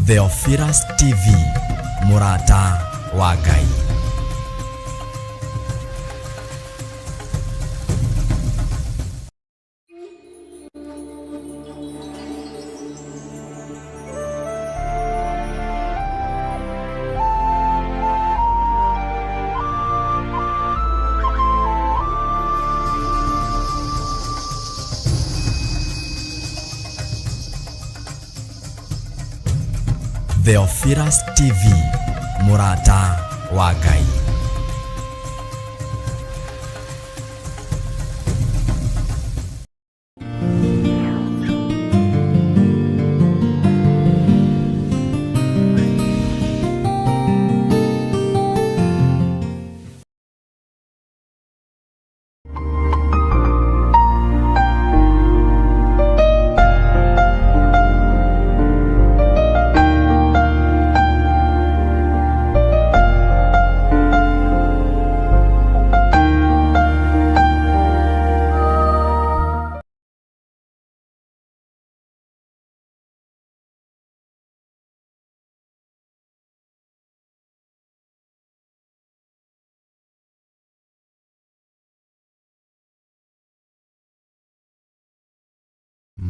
Theophilus TV, mũrata wa Ngai. Theophilus TV, mũrata wa Ngai.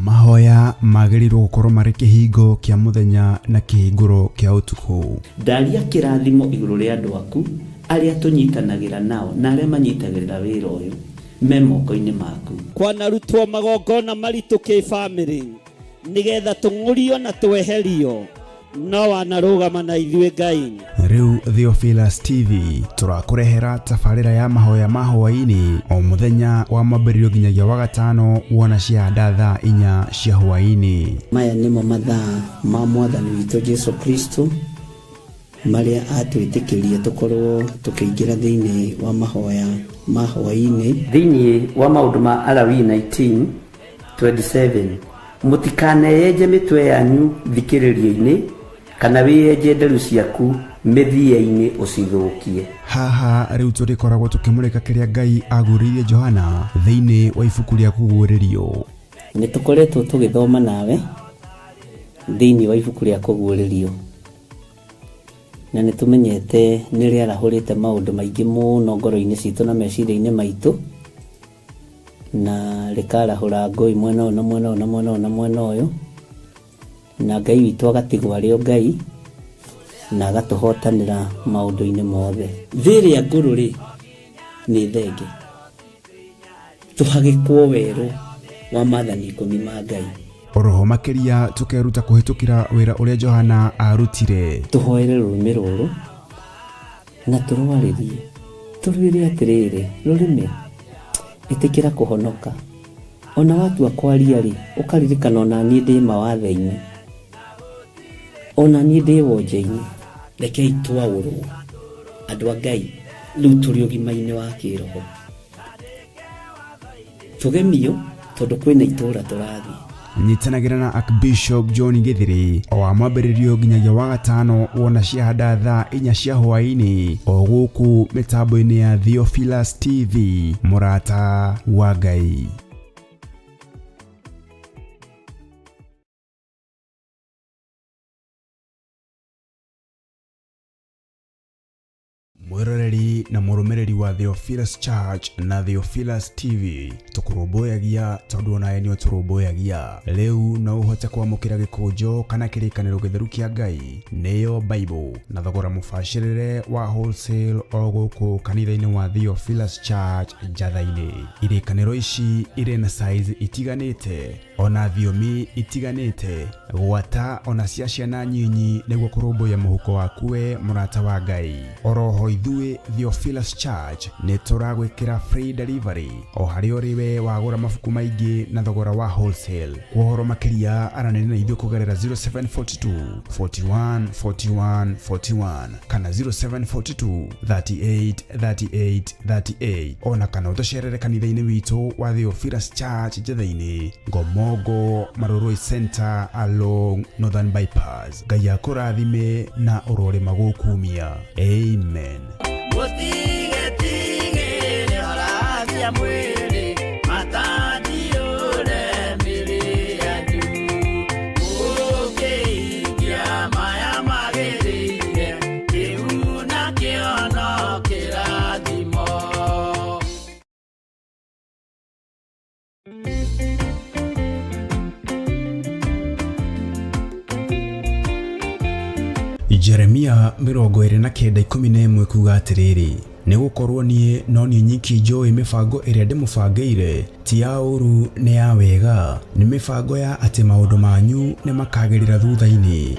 Mahoya magĩrĩirwo gũkorwo marĩ kĩhingo kĩa mũthenya na kĩhingũro kĩa ũtukũ. Ndaria kĩrathimo igũrũ rĩa andũ aku arĩa tũnyitanagĩra nao na arĩa manyitagĩrĩra wĩra ũyũ me moko-inĩ maku. Kwanarutwo magongona maritũ kĩbamĩrĩ nĩgetha tũng'ũrio na tweherio no wanarũgama na ithuĩ Ngai. Rĩu Theophilus TV tũrakũrehera tabarĩra ya mahoya ma hwaĩ-inĩ o mũthenya wa mwambĩrĩrio nginyagia wa gatano wona ciahanda thaa 4 cia hwaĩ-inĩ. Maya nĩmo mathaa ma Mwathani witũ Jesu Kristo marĩa atwĩtĩkĩrie tũkorwo tũkĩingĩra thĩinĩ wa mahoya ma hwaĩ-inĩ. Thĩinĩ wa maũndũ ma Alawii 19:27, Mũtikaneyenje mĩtwe yanyu thikĩrĩrio-inĩ, kana wĩyenje nderu ciaku mĩthia-inĩ ũcithũkie. Haha rĩu tũrĩkoragwo tũkĩmũrĩka kĩrĩa Ngai aguũrĩirie Johana thĩinĩ wa ibuku rĩa Kũguũrĩrio. Nĩ tũkoretwo tũgĩthoma nawe thĩinĩ wa ibuku rĩa Kũguũrĩrio, na nĩ tũmenyete nĩ rĩarahũrĩte maũndũ maingĩ mũno ngoro-inĩ citũ na meciria-inĩ maitũ, na rĩkarahũra ngũĩ mwena ũyũ na mwena ũyũ na mwena ũyũ na mwena ũyũ, na Ngai witũ agatigwo arĩ o Ngai na agatũhotanĩra maũndũ-inĩ mothe. Thĩ ĩrĩa ngũrũ rĩ, nĩ thenge, tũhagĩkwo werũ wa maathani ikũmi ma Ngai. Oroho makĩria tũkeruta kũhĩtũkĩra wĩra ũrĩa Johana arutire. Tũhoere rũrĩmĩ rũrũ na tũrwarĩrie, tũrwĩre atĩrĩrĩ, rũrĩmĩ, ĩtĩkĩra kũhonoka. O na watua kwaria-rĩ, ũkaririkana o na niĩ ndĩ mawathe-inĩ, o na niĩ ndĩ wonje-inĩ. Rekei twaũrwo, andũ a Ngai, rĩu tũrĩ ũgima-inĩ wa kĩroho. Tũgemio tondũ kwĩna itũũra tũrathiĩ. Nyitanagĩra na Archbishop John Gĩthĩrĩ o wa mwambĩrĩrio nginyagia wa gatano wona ciahanda thaa 4 cia hwaĩ-inĩ o gũkũ mĩtambo-inĩ ya Theophilus TV, mũrata wa Ngai. Mwĩroreri na mũrũmĩrĩri wa Theophilus Church na Theophilus TV, tũkũrũmbũyagia tondũ onawe nĩ ũtũrũmbũyagia. Rĩu no ũhote kwamũkĩra gĩkũnjo kana kĩrĩkanĩro gĩtheru kĩa Ngai nĩyo Bible na thogora mũbacĩrĩre wa wholesale o gũkũ kanitha-inĩ wa Theophilus Church Njatha-inĩ. Irĩkanĩro ici irĩ na size itiganĩte. Ona thiomi itiganĩte gwata ona cia ciana nyinyi nĩguo kũrũmbũiya mũhuko waku we mũrata wa Ngai. Oroho ithuĩ Theophilus Church nĩ tũragwĩkĩra free delivery o harĩa ũrĩ we wagũra mabuku maingĩ na thogora wa wholesale. Kwa ũhoro makĩria aranĩria na ithuĩ kũgerera 0742 41 41 41 kana 0742 38 38 38 ona kana ũtũcerere kanitha-inĩ witũ wa Theophilus Church Njetha-inĩ, Ngomongo Marurui Center along Northern Bypass. Ngai akũrathime na ũrorĩma gũkumia. Amen. Jeremia 29:11 kuga atĩrĩrĩ, nĩgũkorwo niĩ no niĩ nyiki njũĩ mĩbango ĩrĩa ndĩmũbangĩire, ti ya ũũru nĩ ya wega, nĩ mĩbango ya atĩ maũndũ manyu nĩ makagĩrĩra thutha-inĩ.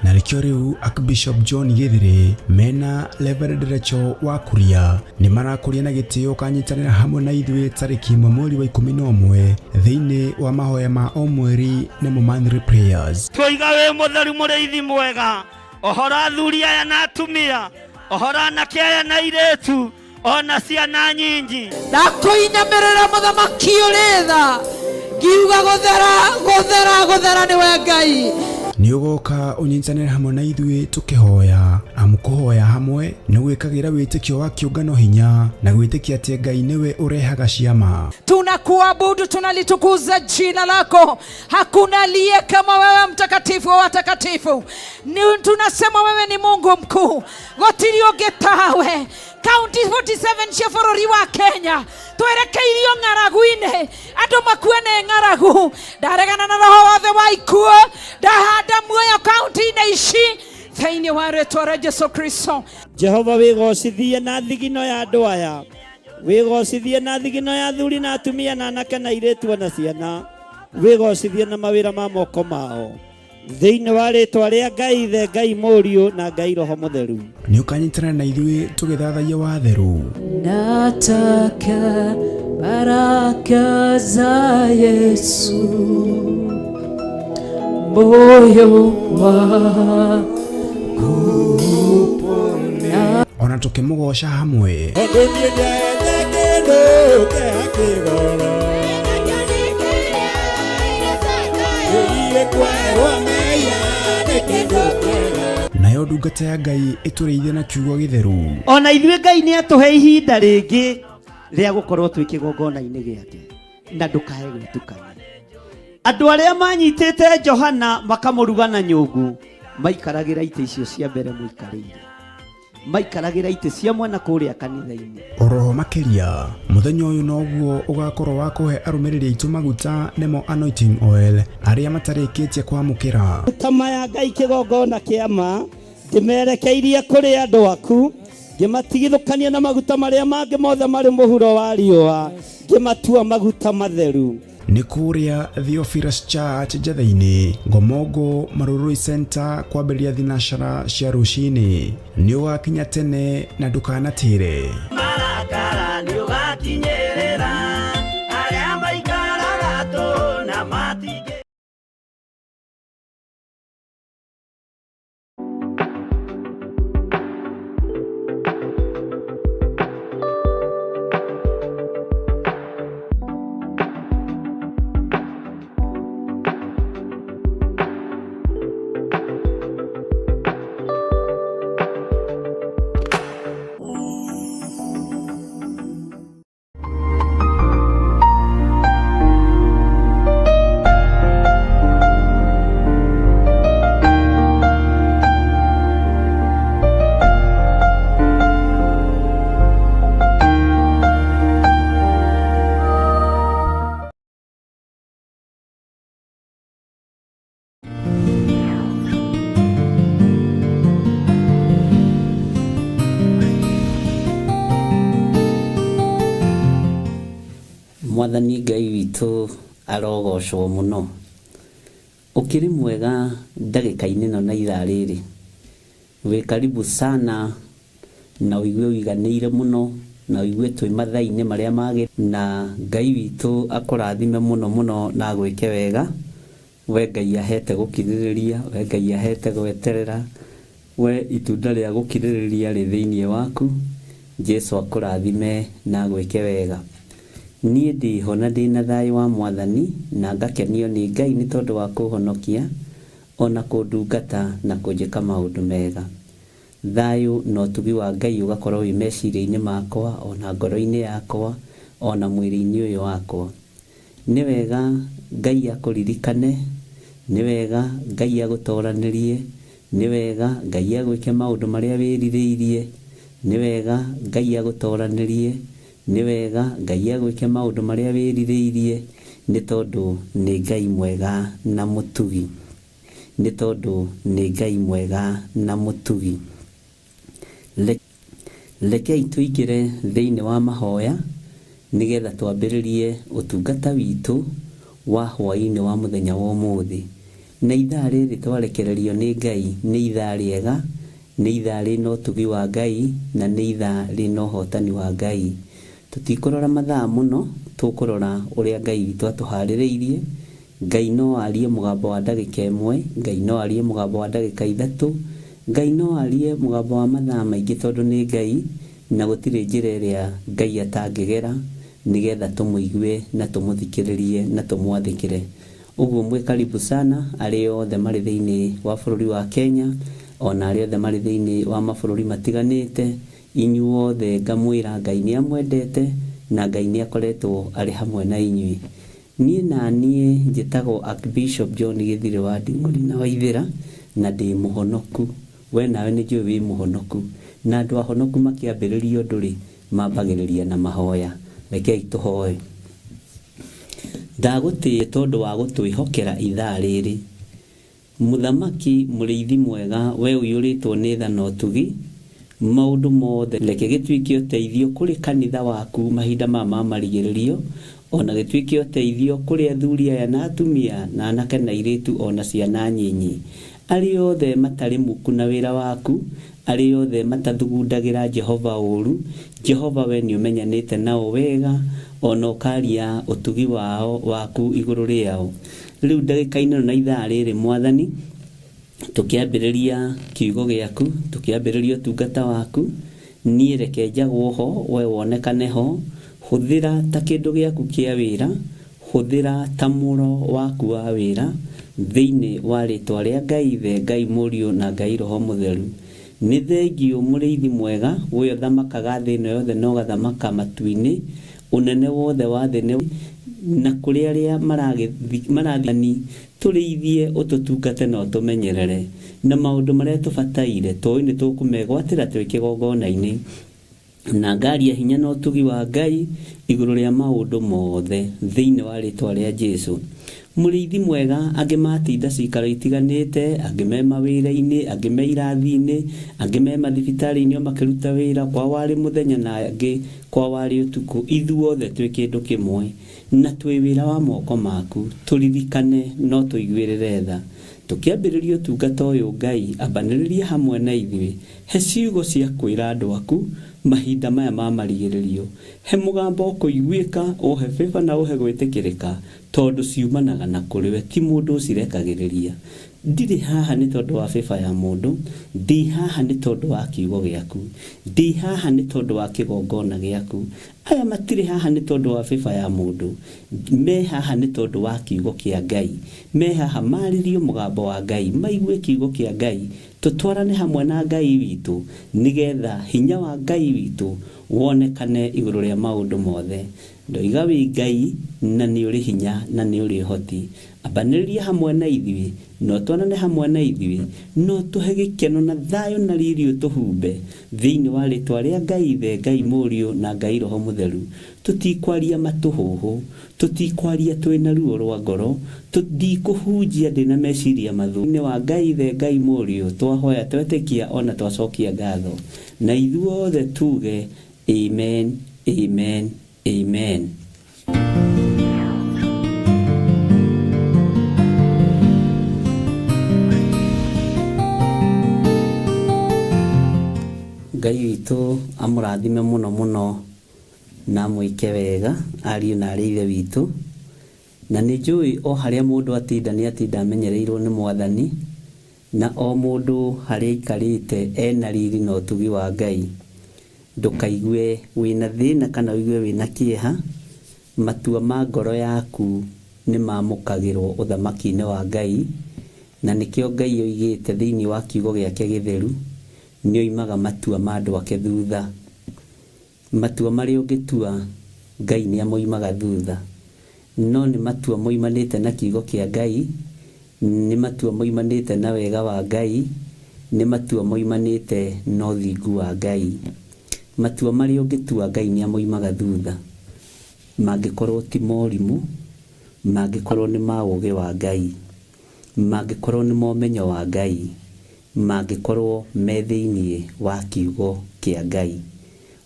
Na nĩkĩo rĩu Archbishop John Githiri mena Reverend Rachel wa Kuria nĩ marakũria na gĩtĩo kanyitanĩra hamwe na ithuĩ tarĩki 1 mweri wa 11 thĩinĩ wa mahoya ma o mweri nĩmo monthly prayers. Twoiga wĩ mũtheru mũrĩithi mwega, ũhoro athuri aya na atumia, ũhoro anake aya na airĩtu, ona ciana nyinyi. Ndakũinamĩrĩra mũthamaki ũrĩ tha, ngiuga gũthera gũthera gũthera nĩwe Ngai. Nĩ ũgoka ũnyitanĩre hamwe na ithuĩ tũkĩhoya, amu kũhoya hamwe nĩ gwĩkagĩra wĩtĩkio wa kĩũngano hinya na gwĩtĩkia atĩ Ngai nĩwe ũrehaga ciama. Tunakuabudu, tunalitukuza jina lako. Hakuna aliye kama wewe, mtakatifu wa watakatifu. Tunasema wewe ni Mungu mkuu, gũtirĩ ũngĩ tawe. County 47 cia bũrũri wa Kenya twerekeirio ng'aragu-inĩ, andũ makue nĩ ng'aragu. Ndaregana na roho wothe wa ikuũ, ndahanda muoyo kaunti-inĩ ici thĩinĩ wa rĩtwa rĩa Jesu Kristo. Jehova wĩgocithie na thigino ya andũ aya, wĩgocithie na thigino ya athuri na atumia na anake na airĩtu ona ciana, wĩgocithie na mawĩra ma moko mao thĩinĩ wa rĩtwa rĩa Ngai Ithe, Ngai Mũriũ na Ngai Roho Mũtheru. Nĩ ũkanyitanĩra na ithuĩ tũgĩthathaiya watheru. Nataka baraka za Yesu, moyo wangu upone. Ona tũkĩmũgoca hamwe. Nayo ndungata ya Ngai ĩtũrĩithie na kiugo gĩtheru. Ona ithuĩ Ngai nĩ atũhe ihinda rĩngĩ rĩa gũkorwo twĩ kĩgongona-inĩ gĩake, na ndũkae gwĩtukania. Andũ arĩa manyitĩte Johana makamũruga na nyũngũ maikaragĩra itĩ icio cia mbere mũikarĩire, maikaragĩra itĩ cia mwena kũrĩa kanitha-inĩ. Oroho makĩria mũthenya ũyũ noguo ũgakorwo wa kũhe arũmĩrĩri aitũ maguta nĩmo anointing oil arĩa matarĩkĩtie kwamũkĩra. Maguta maya Ngai kĩgongona kĩa ma ndĩmerekeirie kũrĩ andũ aku, ngĩmatigithũkania na maguta marĩa mangĩ mothe marĩ mũhuro wa riũa, ngĩmatua maguta matheru. Nĩ kũrĩa Theophilus Church Njetha-inĩ, Ngomongo Marurui Center kwambĩrĩria thinacara cia rũcinĩ. Nĩ ũgakinya tene na ndũkanatĩre. Marakara nĩ ũgakinyĩrĩra arĩa maikaraga tũ na matingĩ. Mwathani Ngai witũ arogocwo mũno. Ũkĩrĩ mwega ndagĩka-inĩ ĩno na ithaa rĩrĩ. Wĩ karibu sana na ũigue ũiganĩire mũno na ũigue twĩ mathaa-inĩ marĩa magĩ na Ngai witũ akũrathime mũno mũno na agwĩke wega. We Ngai ahete gũkirĩrĩria, we Ngai ahete gweterera, we itunda rĩa gũkirĩrĩria rĩ thĩinĩ waku. Jesu akũrathime na agwĩke wega. Niĩ ndĩho na ndĩna thayũ wa Mwathani na ngakenio nĩ Ngai nĩ tondũ wa kũhonokia ona kũndungata na kũnjĩka maũndũ mega. Thayũ na ũtugi wa Ngai ũgakorwo wĩ meciria-inĩ makwa ona ngoro-inĩ yakwa ona mwĩrĩ-inĩ ũyũ wakwa. Nĩ wega Ngai akũririkane, nĩ wega Ngai agũtoranĩrie, nĩ wega Ngai agwĩke maũndũ marĩa wĩrirĩirie, nĩ wega Ngai agũtoranĩrie, nĩ wega Ngai agwĩke maũndũ marĩa wĩrirĩirie, nĩ tondũ nĩ Ngai mwega na mũtugi. Nĩ tondũ nĩ Ngai mwega na mũtugi. Rekei tũingĩre thĩinĩ wa mahoya nĩgetha twambĩrĩrie ũtungata witũ wa hwaĩ-inĩ wa mũthenya wa ũmũthĩ. Na ithaa rĩrĩ twarekererio nĩ Ngai nĩ ithaa rĩega, nĩ ithaa rĩna ũtugi wa Ngai na nĩ ithaa rĩna ũhotani wa Ngai. Tũtikũrora mathaa mũno, tũkũrora ũrĩa Ngai witũ atũharĩrĩirie. Ngai no arie mũgambo wa ndagĩka ĩmwe, Ngai no arie mũgambo wa ndagĩka ithatũ, Ngai no arie mũgambo wa mathaa maingĩ tondũ nĩ Ngai, na gũtirĩ njĩra ĩrĩa Ngai atangĩgera nĩgetha tũmũigue na tũmũthikĩrĩrie na tũmwathĩkĩre. Ũguo mwĩ karibu sana arĩa othe marĩ thĩinĩ wa bũrũri wa Kenya ona arĩa othe marĩ thĩinĩ wa mabũrũri matiganĩte, inyuothe ngamwĩra Ngai nĩ amwendete na Ngai nĩ akoretwo arĩ hamwe na inyuĩ. Niĩ na niĩ njĩtagwo Archbishop John Gĩthirĩ wa Nding'ũri na Waithĩra na ndĩ mũhonoku. We nawe nĩ njũĩ wĩ mũhonoku. Na andũ ahonoku makĩambĩrĩria ũndũ rĩ, mambagĩrĩria na mahoya. Rekei tũhoe. Ndagũtĩĩ tondũ wa gũtwĩhokera ithaa rĩrĩ. Mũthamaki mũrĩithi mwega we ũiyũrĩtwo nĩ tha na ũtugi, maũndũ mothe reke gĩtuĩke ũteithio kũrĩ kanitha waku mahinda maya ma marigĩrĩrio, ona gĩtuĩke ũteithio kũrĩ athuri aya na atumia na anake na airĩtu ona ciana nyinyi. Arĩa othe matarĩ muku na wĩra waku, arĩa othe matathugundagĩra Jehova ũru, Jehova we nĩ ũmenyanĩte nao wega, ona ũkaria ũtugi wao waku igũrũ rĩao. Rĩu ndagĩka-inĩ ĩno na ithaa rĩrĩ Mwathani, tũkĩambĩrĩria kiugo gĩaku, tũkĩambĩrĩria ũtungata waku, niĩ reke njagwo ho, we wonekane ho, hũthĩra ta kĩndũ gĩaku kĩa wĩra, hũthĩra ta mũro waku wa wĩra, thĩinĩ wa rĩtwa rĩa Ngai Ithe, Ngai Mũriũ na Ngai Roho Mũtheru. Nĩ thengiũ mũrĩithi mwega, we ũthamakaga thĩ ĩno yothe na ũgathamaka matu-inĩ, ũnene wothe wa thĩ nĩ na kũrĩ arĩa marathani tũrĩithie ũtũtungate na ũtũmenyerere na maũndũ marĩa tũbataire tũĩ nĩ tũkũmegwatĩra twĩ kĩgongona-inĩ na ngaria hinya na ũtugi wa Ngai igũrũ rĩa maũndũ mothe thĩinĩ wa rĩtwa rĩa Jesu. Mũrĩithi mwega angĩ matinda cikaro itiganĩte, angĩ me mawĩra-inĩ, angĩ me irathi-inĩ, angĩ me mathibitarĩ-inĩ o makĩruta wĩra, kwa warĩ mũthenya na angĩ kwa warĩ ũtukũ, ithuothe twĩ kĩndũ kĩmwe na twĩ wĩra wa moko maku, tũririkane no tũiguĩrĩre tha. Tũkĩambĩrĩria ũtungata ũyũ Ngai ambanĩrĩria hamwe na ithuĩ, he ciugo cia kwĩra andũ aku mahinda maya ma marigĩrĩrio, he mũgambo ũkũiguĩka, ũhe favor na ũhe gwĩtĩkĩrĩka, tondũ ciumanaga na kũrĩ we, ti mũndũ ũcirekagĩrĩria. Ndirĩ haha nĩ tondũ wa favor ya mũndũ, ndĩ haha nĩ tondũ wa kiugo gĩaku, ndĩ haha nĩ tondũ wa kĩgongona gĩaku. Aya matirĩ haha nĩ tondũ wa favor ya mũndũ, me haha nĩ tondũ wa kiugo kĩa Ngai, me haha marĩrio mũgambo wa Ngai, maigue kiugo kĩa Ngai, tũtwarane hamwe na Ngai witũ, nĩgetha hinya wa Ngai witũ wonekane igũrũ rĩa maũndũ mothe. Ndoiga wĩ Ngai na nĩ ũrĩ hinya na nĩ ũrĩ ũhoti. Ambanĩrĩria hamwe na ithuĩ, na ũtwarane hamwe na ithuĩ, na ũtũhe gĩkeno na thayũ na riri ũtũhumbe thĩinĩ wa rĩtwa rĩa Ngai Ithe, Ngai Mũriũ na Ngai Roho Mũtheru. Tũtikwaria matũhũhũ, tũtikwaria twĩna ruo rwa ngoro, ndikũhunjia ndĩna meciria mathũku. Nĩ wa Ngai Ithe, Ngai Mũriũ, twahoya twetĩkia ona twacokia ngatho. Na ithuothe tuge amen, amen, amen. Ngai witũ amũrathime mũno mũno na amwĩke wega ariũ na arĩ ithe witũ. Na nĩ njũĩ o harĩa mũndũ atinda nĩ atinda amenyereirwo nĩ Mwathani, na o mũndũ harĩa aikarĩte ena riri na ũtugi wa Ngai. Ndũkaigue wĩna thĩna kana ũigue wĩna kĩeha, matua ma ngoro yaku nĩ mamũkagĩrwo ũthamaki-inĩ wa Ngai, na nĩkĩo Ngai oigĩte thĩinĩ wa kiugo gĩake gĩtheru, nĩ oimaga matua ma andũ ake thutha. Matua marĩa ũngĩtua, Ngai nĩ amoimaga thutha. No nĩ matua moimanĩte na kiugo kĩa Ngai, nĩ matua moimanĩte na wega wa Ngai, nĩ matua moimanĩte na ũthingu wa Ngai. Matua marĩa ũngĩtua Ngai nĩ amoimaga thutha, mangĩkorwo ti morimũ, mangĩkorwo nĩ ma ũũgĩ wa Ngai, mangĩkorwo nĩ ma ũmenyo wa Ngai, mangĩkorwo me thĩinĩ wa kiugo kĩa Ngai.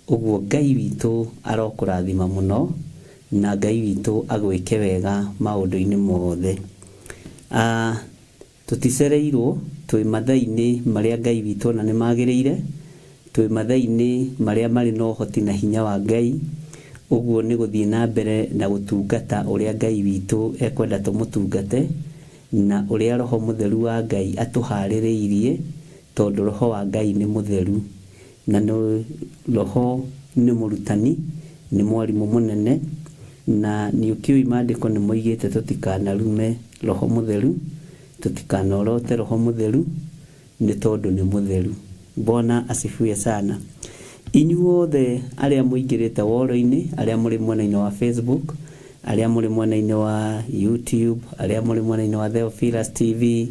Ũguo Ngai witũ arokũrathima mũno, na Ngai witũ agwĩke wega maũndũ-inĩ mothe. Tũticereirwo, twĩ mathaa-inĩ marĩa Ngai witũ ona nĩ magĩrĩire, twĩ mathaa-inĩ marĩa marĩ na ũhoti na hinya wa Ngai, ũguo nĩ gũthiĩ na mbere na gũtungata ũrĩa Ngai witũ ekwenda tũmũtungate, na ũrĩa Roho Mũtheru wa Ngai atũharĩrĩirie, tondũ Roho wa Ngai nĩ mũtheru, na nĩ Roho nĩ mũrutani, nĩ mwarimũ mũnene, na nĩ ũkĩũĩ maandĩko nĩ moigĩte tũtikanarume Roho Mũtheru, tũtikanoroote Roho Mũtheru, nĩ tondũ nĩ mũtheru. Bwana asifiwe sana. Inyuothe arĩa mũingĩrĩte woro-inĩ, arĩa mũrĩ mwena-inĩ wa Facebook, arĩa mũrĩ mwena-inĩ wa YouTube, arĩa mũrĩ mwena-inĩ wa Theophilus TV,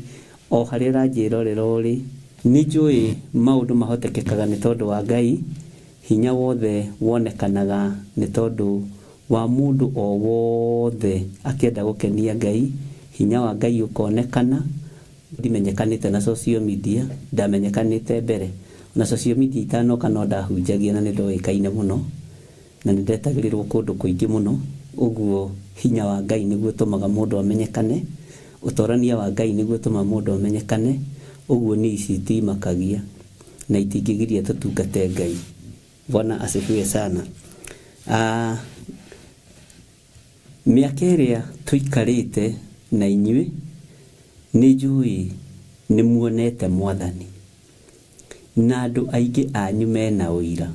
o harĩa ũranjĩrorera ũrĩ, nĩ njũĩ maũndũ mahotekekaga nĩ tondũ wa Ngai, hinya wothe wonekanaga nĩ tondũ wa mũndũ o wothe akĩenda gũkenia Ngai, hinya wa Ngai ũkonekana. Ndimenyekanĩte na social media, ndamenyekanĩte mbere. Ona social media itanoka no ndahunjagia na nĩ ndoĩkaine mũno, na nĩ ndetagĩrĩrwo kũndũ kũingĩ mũno. Ũguo hinya wa Ngai nĩguo ũtũmaga mũndũ amenyekane, ũtorania wa Ngai nĩguo ũtũmaga mũndũ amenyekane. Ũguo niĩ ici itimakagia na itingĩgiria tũtungate Ngai. Bwana asifiwe sana. Mĩaka ĩrĩa tũikarĩte na inyuĩ, nĩ njũĩ nĩ muonete Mwathani, na andũ aingĩ anyu mena ũira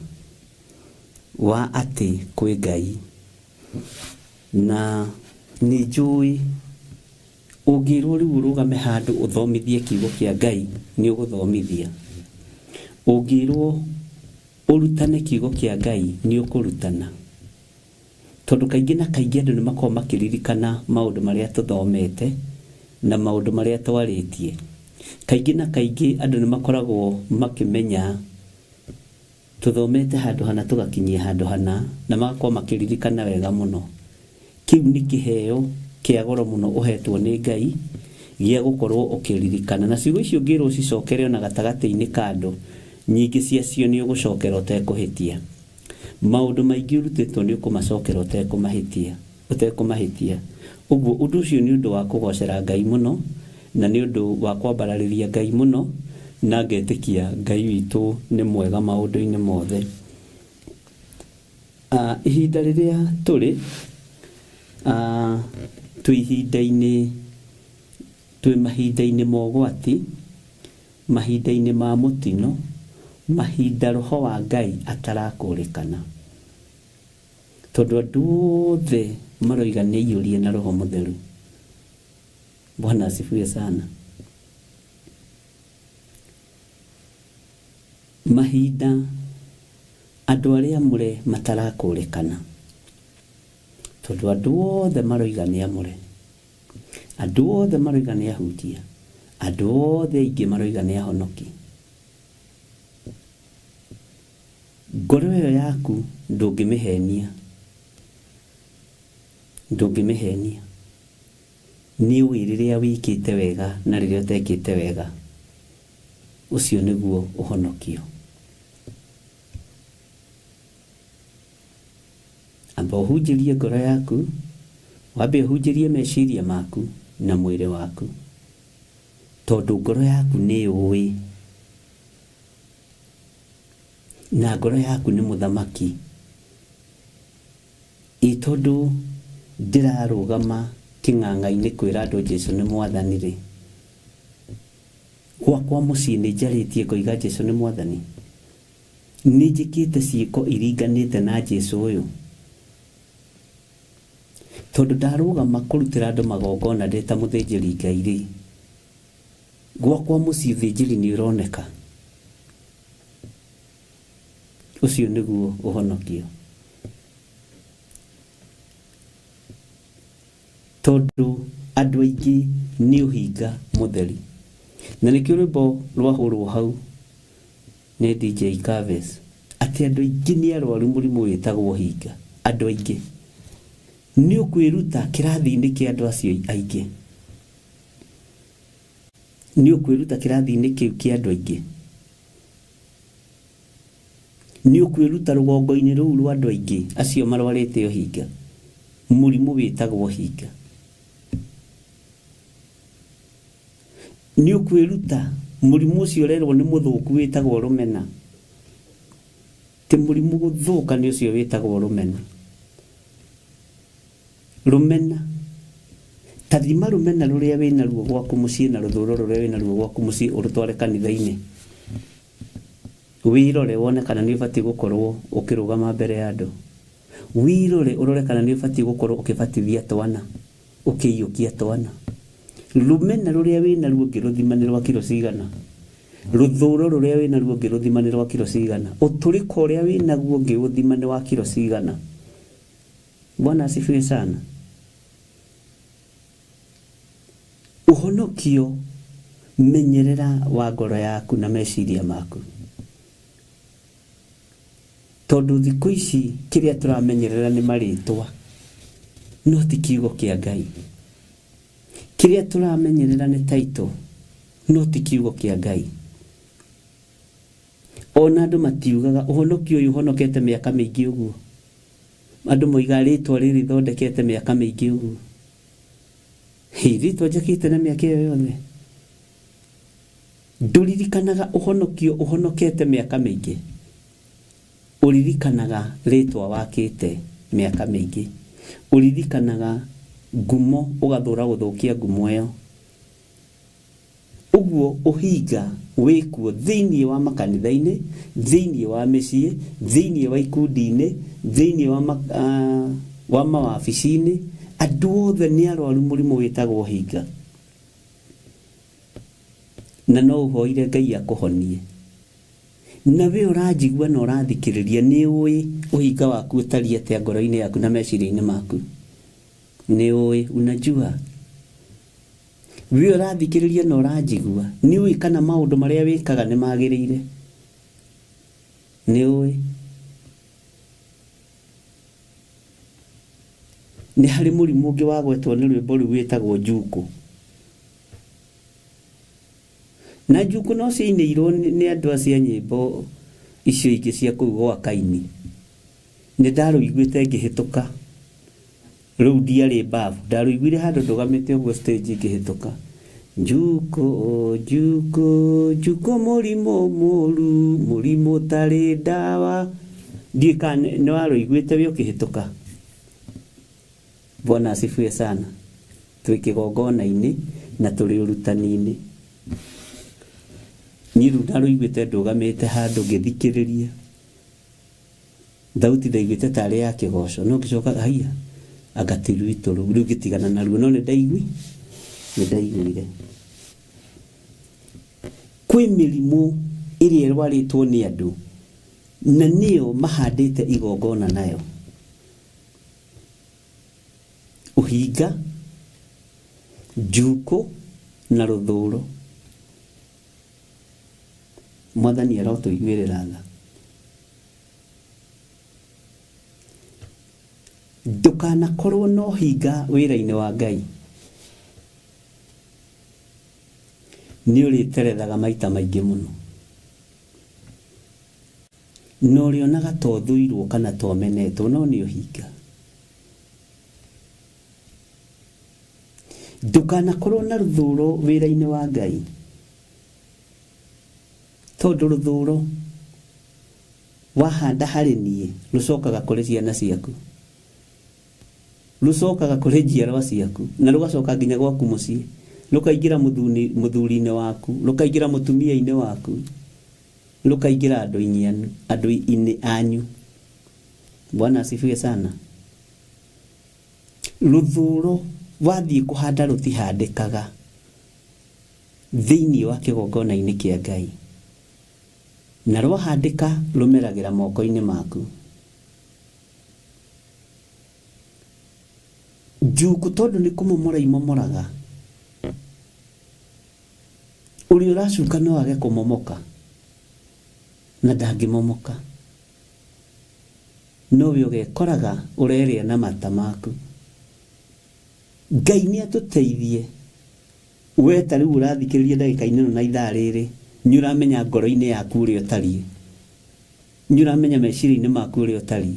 wa atĩ kwĩ Ngai. Na nĩ njũĩ ũngĩrwo rĩu ũrũgame handũ ũthomithie kiugo kĩa Ngai, nĩ ũgũthomithia. Ũngĩrwo ũrutane kiugo kĩa Ngai, nĩ ũkũrutana. Tondũ kaingĩ na kaingĩ andũ nĩ makoragwo makĩririkana maũndũ marĩa tũthomete na maũndũ marĩa twarĩtie. Kaingĩ na kaingĩ andũ nĩ makoragwo makĩmenya tũthomete handũ hana tũgakinyia handũ hana, na magakorwo makĩririkana wega mũno. Kĩu nĩ kĩheo kĩa goro mũno ũhetwo nĩ Ngai gĩa gũkorwo ũkĩririkana. Na ciugo icio ũngĩrwo ũcicokere ona gatagatĩ-inĩ ka andũ, nyingĩ ciacio nĩ ũgũcokera ũtekũhĩtia. Maũndũ maingĩ ũrutĩtwo nĩ ũkũmacokera ũtekũmahĩtia, ũtekũmahĩtia. Ũguo ũndũ ũcio nĩ ũndũ wa kũgocera Ngai mũno, na nĩ ũndũ wa kwambararĩria Ngai mũno, na ngetĩkia Ngai witũ nĩ mwega maũndũ-inĩ mothe. Ihinda rĩrĩa tũrĩ, twĩ ihinda-inĩ, twĩ mahinda-inĩ ma ũgwati, Mahinda-inĩ ma mũtino, mahinda Roho wa Ngai atarakũrĩkana. Tondũ andũ othe maroiga nĩ aiyũrie na Roho Mũtheru. Bwana asifiwe sana. Mahinda andũ arĩa amũre matarakũrĩkana. Tondũ andũ othe maroiga nĩ amũre. Andũ othe maroiga nĩ ahunjia. Andũ othe aingĩ maroiga nĩ ahonoki. Ngoro ĩyo yaku ndũngĩmĩhenia. Ndũngĩmĩhenia. Nĩ ũĩ rĩrĩa wĩkĩte wega na rĩrĩa ũtekĩte wega. Ũcio nĩguo ũhonokio. Amba ũhunjĩrie ngoro yaku, wambe ũhunjĩrie meciria maku na mwĩrĩ waku, tondũ ngoro yaku nĩ yũĩ. Na ngoro yaku nĩ mũthamaki. Ĩ tondũ ndĩrarũgama kĩng'ang'a-inĩ kwĩra andũ Jesu nĩ mwathani rĩ, gwakwa mũciĩ nĩ njarĩtie ngoiga Jesu nĩ mwathani. Nĩ njĩkĩte ciĩko iringanĩte na Jesu ũyũ. Tondũ ndarũgama kũrutĩra andũ magongona ndĩ ta mũthĩnjĩri Ngai rĩ, gwakwa mũciĩ ũthĩnjĩri nĩ ũroneka. Ũcio nĩguo ũhonokio. Tondũ andũ aingĩ nĩ ũhinga mũtheri. Na nĩkĩo rwĩmbo rwahũrwo hau nĩ DJ Caves atĩ andũ aingĩ nĩ arwaru mũrimũ wĩtagwo ũhinga. Andũ aingĩ. Nĩ ũkwĩruta kĩrathi-inĩ kĩa andũ acio aingĩ. Nĩ ũkwĩruta kĩrathi-inĩ kĩu kĩa andũ aingĩ. Nĩ ũkwĩruta rũgongo-inĩ rũu rwa andũ aingĩ acio marwarĩte ũhinga. Mũrimũ wĩtagwo ũhinga. Nĩ ũkwĩruta mũrimũ ũcio ũrerwo nĩ mũthũku wĩtagwo rũmena. Ti mũrimũ gũthũka nĩ ũcio wĩtagwo rũmena. Rũmena. Ta thima rũmena rũrĩa wĩnaruo gwaku mũciĩ na rũthũro rũrĩa wĩnaruo gwaku mũciĩ ũrũtware kanitha-inĩ. Wĩrore wone kana nĩ ũbatiĩ gũkorwo ũkĩrũgama mbere ya andũ. Wĩrore ũrore kana nĩ ũbatiĩ gũkorwo ũkĩbatithia twana, ũkĩiyũkia twana. Rũmena rũrĩa wĩnaruo ũngĩrũthima nĩ rwa kiro cigana. Rũthũro rũrĩa wĩnaruo ũngĩrũthima nĩ rwa kiro cigana. Ũtũrĩko ũrĩa wĩnaguo ũngĩũthima nĩ wa kiro cigana. Bwana asifiwe sana. Ũhonokio menyerera wa ngoro yaku na meciria maku. Tondũ thikũ ici kĩrĩa tũramenyerera nĩ marĩtwa, no ti kiugo kĩa Ngai. Kĩrĩa tũramenyerera nĩ title, no ti kiugo kĩa Ngai. Ona andũ matiugaga ũhonokio ũyũ ũhonokete mĩaka mĩingĩ ũguo. Andũ moigaga rĩtwa rĩrĩ rĩthondekete mĩaka mĩingĩ ũguo. Hĩ, rĩtwa njakĩte na mĩaka ĩyo yothe. Ndũririkanaga ũhonokio ũhonokete mĩaka mĩingĩ. Ũririkanaga rĩtwa wakĩte mĩaka mĩingĩ. Ũririkanaga ngumo ũgathũra gũthũkia ngumo ĩyo. Ũguo ũhinga wĩkuo thĩinĩ wa makanitha-inĩ, thĩinĩ wa mĩciĩ, thĩinĩ wa ikundi-inĩ, thĩinĩ wa mawabici-inĩ, andũ othe nĩ arwaru mũrimũ wĩtagwo ũhinga. Na no ũhoire Ngai akũhonie. Na we ũranjigua na ũrathikĩrĩria nĩ ũĩ ũhinga waku ũtariĩ atĩa ngoro-inĩ yaku na meciria-inĩ maku. Nĩ ũĩ, unajua. We ũrathikĩrĩria na ũranjigua nĩ ũĩ kana maũndũ marĩa wĩkaga nĩ magĩrĩire. Nĩ ũĩ. Nĩ harĩ mũrimũ ũngĩ wagwetwo nĩ rwĩmbo rũu wĩtagwo njukũ. Na njukũ no ciainĩirwo nĩ andũ acio a nyĩmbo icio ingĩ cia kũu gwa Kaini. Nĩ ndarũiguĩte ngĩhĩtũka. Rũu ndiarĩ mbabu. Ndarũiguire handũ ndũgamĩte ũguo stage ngĩhĩtũka. Njukũ, njukũ, njukũ mũrimũ mũru, mũrimũ ũtarĩ ndawa. Ndiũĩ kana nĩ warũiguĩte wĩ ũkĩhĩtũka. Bwana asifiwe sana. Twĩ kĩgongona-inĩ na tũrĩ ũrutani-inĩ. Niĩ rĩu ndarũiguĩte ndũgamĩte handũ ngĩthikĩrĩria. Thauti ndaiguĩte tarĩ ya kĩgoco no ngĩcoka haiya anga ti rwitũ rũu rĩu ngĩtigana naruo no nĩ ndaiguire. Kwĩ mĩrimũ ĩrĩa ĩrwarĩtwo nĩ andũ na nĩyo mahandĩte igongona nayo. Ũhinga, njukũ na rũthũro. Mwathani arotũiguĩrĩra tha. Ndũkanakorwo na ũhinga wĩra-inĩ wa Ngai. Nĩ ũrĩterethaga maita maingĩ mũno. Na ũrĩonaga ta ũthũirwo kana ta ũmenetwo no nĩ ũhinga. Ndũkanakorwo na rũthũro wĩra-inĩ wa Ngai. Tondũ rũthũro Wahanda harĩ niĩ rũcokaga kũrĩ ciana ciaku, rũcokaga kũrĩ njiarwa ciaku, na rũgacoka nginya gwaku mũciĩ, rũkaingĩra mũthuri-inĩ waku, rũkaingĩra mũtumia-inĩ waku, rũkaingĩra andũ-inĩ anyu. Bwana asifiwe sana. Rũthũro wathiĩ kũhanda rũtihandĩkaga thĩinĩ wa kĩgongona-inĩ kĩa Ngai, na rwahandĩka rũmeragĩra moko-inĩ maku. Njuku tondũ nĩ kũmomora imomoraga, ũrĩa ũracuka no age kũmomoka na ndangĩmomoka, nowe ũgekoraga ũrerĩa na mata maku. Ngai nĩ atũteithie. We ta rĩu ũrathikĩrĩria ndagĩka-inĩ ĩno na ithaa rĩrĩ, nĩ ũramenya ngoro-inĩ yaku ũrĩa ũtariĩ, nĩ ũramenya meciria-inĩ maku ũrĩa ũtariĩ.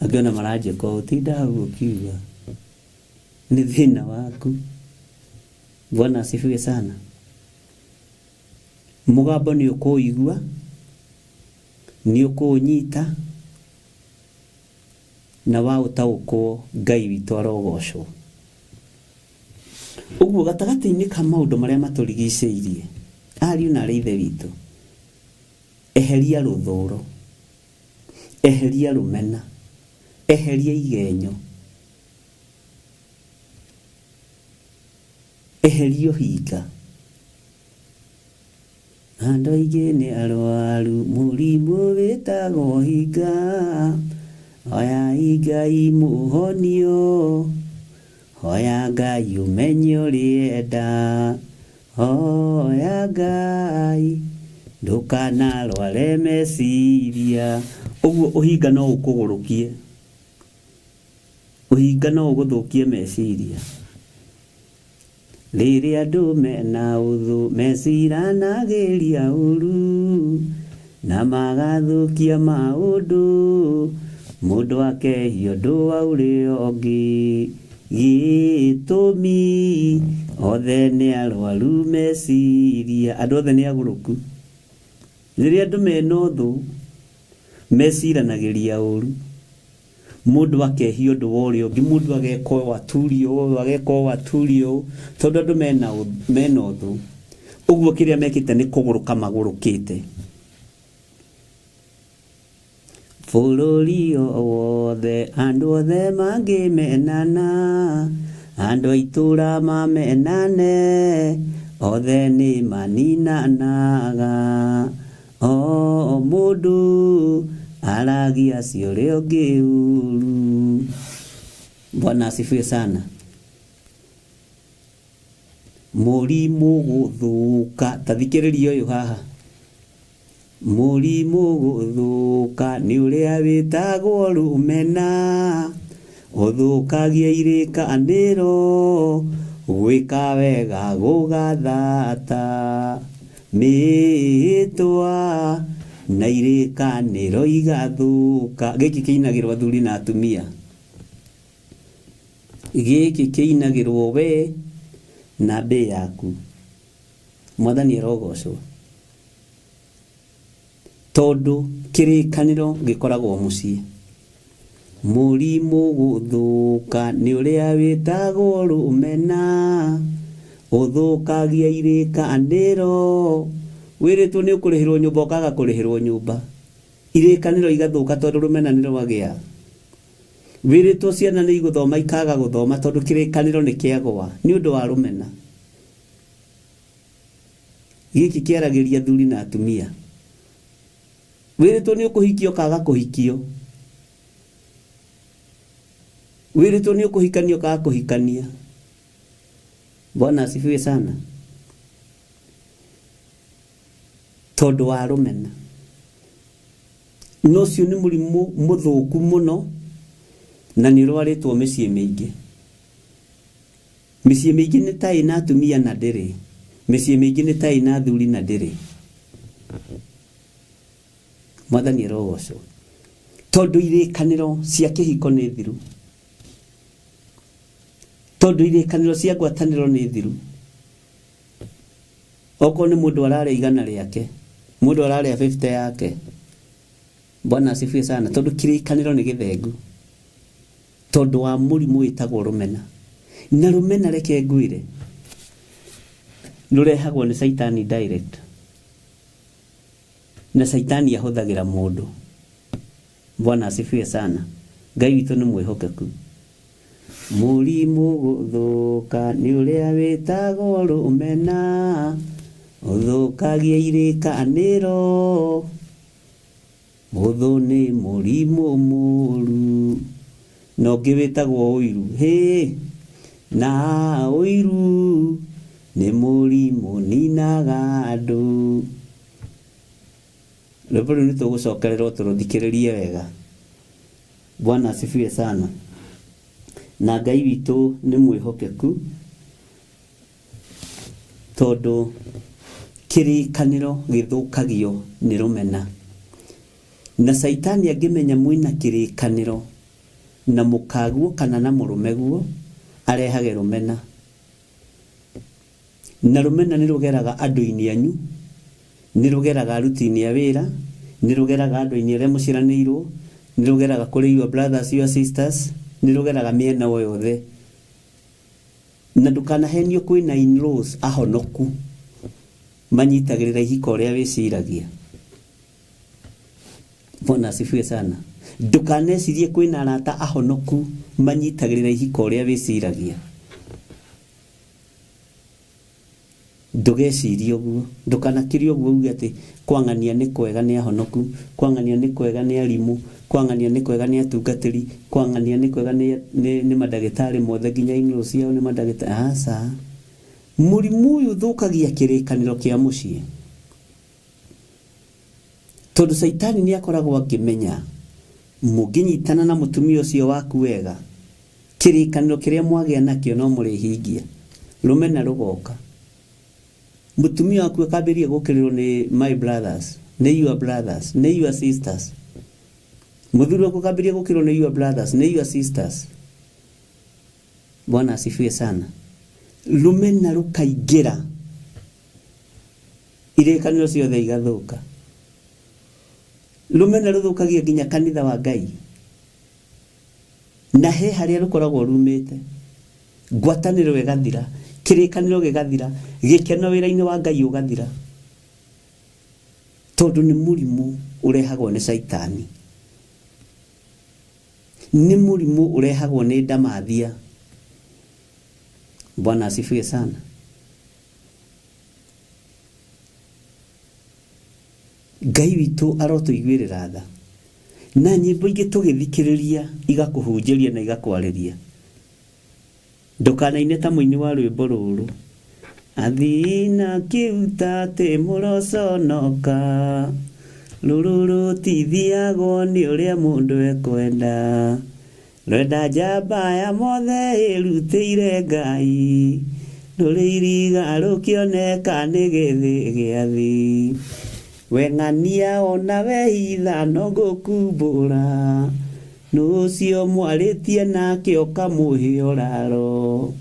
Angĩ ona maranjĩka ũũ, tinda hau ũkiuga nĩ thĩna waku. Bwana asifiwe sana. Mũgambo nĩ ũkũũigua, nĩ ũkũũnyita, na waũtaũkwo Ngai witũ arogocwo. Ũguo gatagatĩ-inĩ ka maũndũ marĩa matũrigicĩirie, ariũ na arĩ ithe witũ, eheria rũthũro, eheria rũmena, eheria igenyo, eheria ũhinga. Andũ aingĩ nĩ arwaru mũrimũ wĩtagwo ũhinga, hoyai Ngai mũhonio, hoya Ngai ũmenye ũrĩenda, hoya Ngai ndũkanarware meciria. Ũguo ũhinga no ũkũgũrũkie, ũhinga no ũgũthũkie meciria. Rĩrĩa andũ mena ũthũ meciranagĩria ũru, na magathũkia maũndũ, mũndũ akehia ũndũ wa ũrĩa ũngĩ. Gĩtũmi othe nĩ arwaru meciria, andũ othe nĩ agũrũku. Rĩrĩa andũ mena ũthũ meciranagĩria ũru, mũndũ akehia ũndũ wa ũrĩa ũngĩ, mũndũ ageka ũũ aturio ũũ, ageka ũũ aturio ũũ, tondũ andũ mena ũthũ. Ũguo kĩrĩa mekĩte nĩ kũgũrũka magũrũkĩte. Bũrũri o wothe andũ othe mangĩmenana, andũ a itũũra mamenane, othe nĩ maninanaga. O mũndũ aragia cia ũrĩa ũngĩ ũru. Bwana asifiwe sana. Mũrimũ gũthũka, ta thikĩrĩria ũyũ haha. Mũrimũ gũthũka nĩ ũrĩa wĩtagwo rũmena, ũthũkagia irĩkanĩro, gwĩka wega gũgathata, mĩĩtwa na irĩkanĩro igathũka. Gĩkĩ kĩinagĩrwo athuri na atumia, gĩkĩ kĩinagĩrwo we na mbĩ yaku. Mwathani arogocwo, tondũ kĩrĩkanĩro gĩkoragwo mũciĩ. Mũrimũ gũthũka nĩ ũrĩa wĩtagwo rũmena, ũthũkagia irĩkanĩro. Wĩrĩtwo nĩ ũkũrĩhĩrwo nyũmba ũkaga kũrĩhĩrwo nyũmba, irĩkanĩro igathũka tondũ rũmena nĩ rwagĩa. Wĩrĩtwo ciana nĩ igũthoma ikaga gũthoma tondũ kĩrĩkanĩro nĩ kĩagwa nĩ ũndũ wa rũmena. Gĩkĩ kĩaragĩria athuri na atumia. Wĩrĩtwo nĩ ũkũhikio ũkaga kũhikio, wĩrĩtwo nĩ ũkũhikania ũkaga kũhikania. Bwana asifiwe sana. Tondũ wa rũmena. Na ũcio nĩ mũrimũ mũthũku mũno na nĩ ũrwarĩtwo mĩciĩ mĩingĩ. Mĩciĩ mĩingĩ nĩ ta ĩna atumia na ndĩrĩ, mĩciĩ mĩingĩ nĩ ta ĩna athuri na ndĩrĩ. Mwathani arogocwo. Tondũ irĩkanĩro cia kĩhiko nĩ thiru, tondũ irĩkanĩro cia ngwatanĩro nĩ thiru. Okorwo nĩ mũndũ ararĩa igana rĩake, mũndũ ararĩa 50 yake. Bwana asifiwe sana, tondu kirikaniro nĩ gĩthengu tondu wa mũrimũ wĩtagwo rũmena. Na rũmena reke ngwĩre rũrehagwo nĩ caitani direct, na caitani ahũthagĩra mũndũ. Bwana asifiwe sana. Ngai witũ nĩ mwĩhokeku. Mũrimũ gũthũka nĩ ũrĩa wĩtagwo rũmena, ũthũkagia irĩkanĩro. Mũthũ nĩ mũrimũ mũru, na ũngĩ wĩtagwo ũiru. Hĩ, na ũiru nĩ mũrimũ ninaga andũ. Rwĩmbo rũu nĩ tũgũcokererwo tũrũthikĩrĩrie wega. Bwana asifiwe sana. Na Ngai witũ nĩ mwĩhokeku tondũ kĩrĩkanĩro gĩthũkagio nĩ rũmena. Na caitani angĩmenya mwĩna kĩrĩkanĩro na mũkaguo kana na mũrũmeguo, arehage rũmena. Na rũmena nĩ rũgeraga andũ-inĩ anyu, nĩ rũgeraga aruti-inĩ a wĩra, nĩ rũgeraga andũ-inĩ arĩa mũciaranĩirwo, nĩ rũgeraga kũrĩ your brothers, your sisters, nĩ rũgeraga mĩena o yothe. Na ndũkanahenio kwĩna in-laws ahonoku manyitagĩrĩra ihiko ũrĩa wĩciragia. Bwana asifiwe sana. Ndũkanecirie kwĩna arata ahonoku manyitagĩrĩra ihiko ũrĩa wĩciragia. Ndũgecirie ũguo, ndũkanakirie ũguo uge atĩ kwang'ania nĩ kwega nĩ ahonoku, kwang'ania nĩ kwega nĩ arimũ, kwang'ania nĩ kwega nĩ atungatĩri, kwang'ania nĩ kwega nĩ, nĩ, nĩ mandagĩtarĩ mothe nginya in-laws ciao nĩ mandagĩtarĩ. Aca. Mũrimũ ũyũ ũthũkagia kĩrĩkanĩro kĩa mũciĩ. Tondũ caitani nĩ akoragwo akĩmenya mũngĩnyitana na mũtumia ũcio waku wega, kĩrĩkanĩro kĩrĩa mwagĩa nakĩo no mũrĩhingia. Rũmena rũgoka. Mũtumia waku akambĩrĩria gũkĩrĩrwo nĩ my brothers, nĩ your brothers, nĩ your sisters. Mũthuri waku akambĩrĩria gũkĩrĩrwo nĩ your brothers, nĩ your sisters. Bwana asifiwe sana. Rũmena rũkaingĩra, irĩkanĩro ciothe igathũka. Rũmena rũthũkagia nginya kanitha wa Ngai. Na he harĩa rũkoragwo rumĩte. Ngwatanĩro ĩgathira, kĩrĩkanĩro gĩgathira, gĩkeno wĩra-inĩ wa Ngai ũgathira. Tondũ nĩ mũrimũ ũrehagwo nĩ caitani. Nĩ mũrimũ ũrehagwo nĩ ndamathia. Bwana asifiwe sana. Ngai witũ arotũiguĩrĩra tha. Na nyĩmbo ingĩ tũgĩthikĩrĩria igakũhunjĩria na igakwarĩria. Ndũkanaine ta mũini wa rwĩmbo rũrũ. Athii kĩuta atĩ mũroconoka, rũrũ rũtithiagwo nĩ ũrĩa mũndũ ekwenda. Rwenda njamba ya mothe ĩrutĩire Ngai, rũrĩ iriga rũkĩoneka nĩ gĩthĩ gĩathi. We ng'ania ona we hitha no ngũkumbũra, nũ ũcio mwarĩtie nake ũkamũhe ũraro.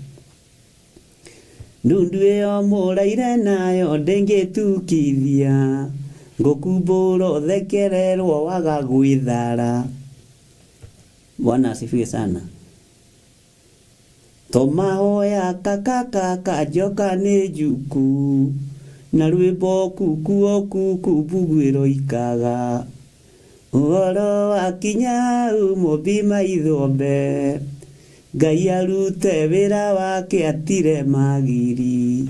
Ndundu ĩyo mũraire nayo ndĩngĩtukithia, ngũkumbũra ũthekererwo waga gwĩthara. Bwana asifiwe sana. To mahoya kakakaka njoka nĩ njuku, na rwĩmbo kuku o kuku mbugu ĩroikaga. Ũhoro wakinya hau mũmbi maithombe, Ngai arute wĩra wake atire magiri.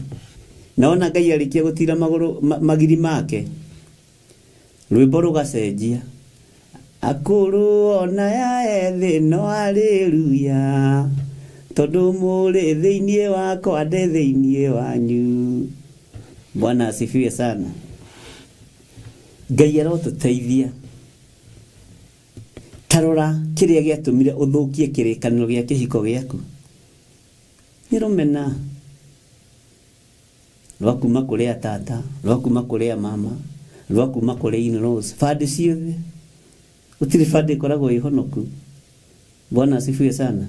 Naona Ngai arĩkia gũtira magũrũ magiri make, rwĩmbo rũgacenjia. Akũrũ ona ya ethĩ no haleluya, tondũ mũrĩ thĩinĩ wakwa ndĩ thĩinĩ wanyu. Bwana asifiwe sana. Ngai arotũteithia. Ta rora kĩrĩa gĩatũmire ũthũkie kĩrĩkanĩro gĩa kĩhiko gĩaku. Nĩ rũmena rwa kuma kũrĩ atata, rwa kuma kũrĩ amama, rwa kuma kũrĩ in-laws, bandĩ ciothe. Gũtirĩ bandĩ ĩkoragwo ĩ honoku. Bwana asifiwe sana.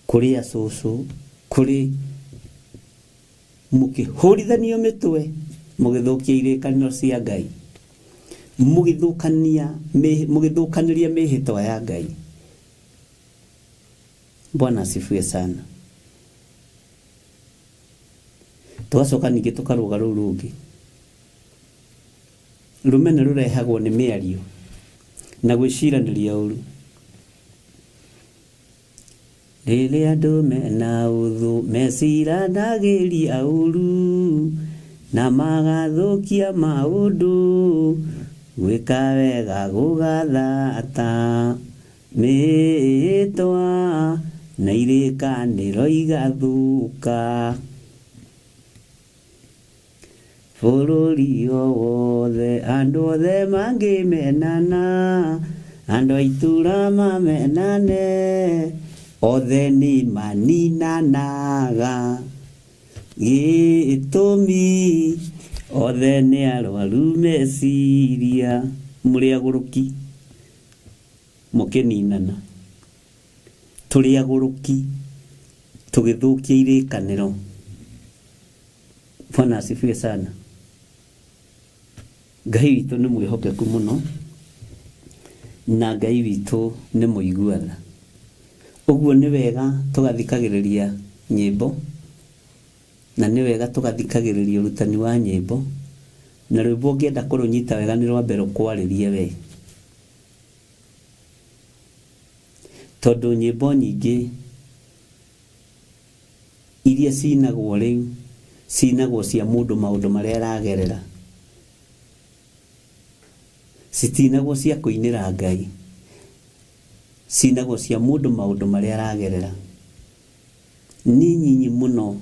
Kũrĩ acũcũ, kũrĩ Mũkĩhũrithanio mĩtwe, mũgĩthũkia irĩkanĩro cia Ngai, mũgĩthũkania mũgĩthũkanĩria mĩhĩtwa ya Ngai. Bwana asifiwe sana. Tũgacoka ningĩ tũkarũga rũu rũngĩ. Rũmena rũrehagwo nĩ mĩario na gwĩciranĩria ũru. Rĩrĩa andũ mena ũthũ meciranagĩria ũru na magathũkia maũndũ, gwĩka wega gũgathata mĩhĩtwa na irĩkanĩro igathũka. Bũrũri o wothe andũ othe mangĩmenana, andũ a itũra mamenane, othe nĩ maninanaga. Gĩtũmi othe nĩ arwaru meciria, mũrĩ agũrũki mũkĩninana. Tũrĩ agũrũki tũgĩthũkia irĩkanĩro. Bwana asifiwe sana. Ngai witũ nĩ mwĩhokeku mũno na Ngai witũ nĩ mũigua tha. Ũguo nĩ wega tũgathikagĩrĩria nyĩmbo na nĩ wega tũgathikagĩrĩria ũrutani wa nyĩmbo, na rwĩmbo ũngĩenda kũrũnyita wega nĩ rwambe rũkwarĩrie we. Tondũ nyĩmbo nyingĩ iria cinagwo rĩu cinagwo cia mũndũ maũndũ marĩa aragerera, citinagwo cia kũinĩra Ngai, cinagwo cia mũndũ maũndũ marĩa aragerera. Nĩ nyinyi mũno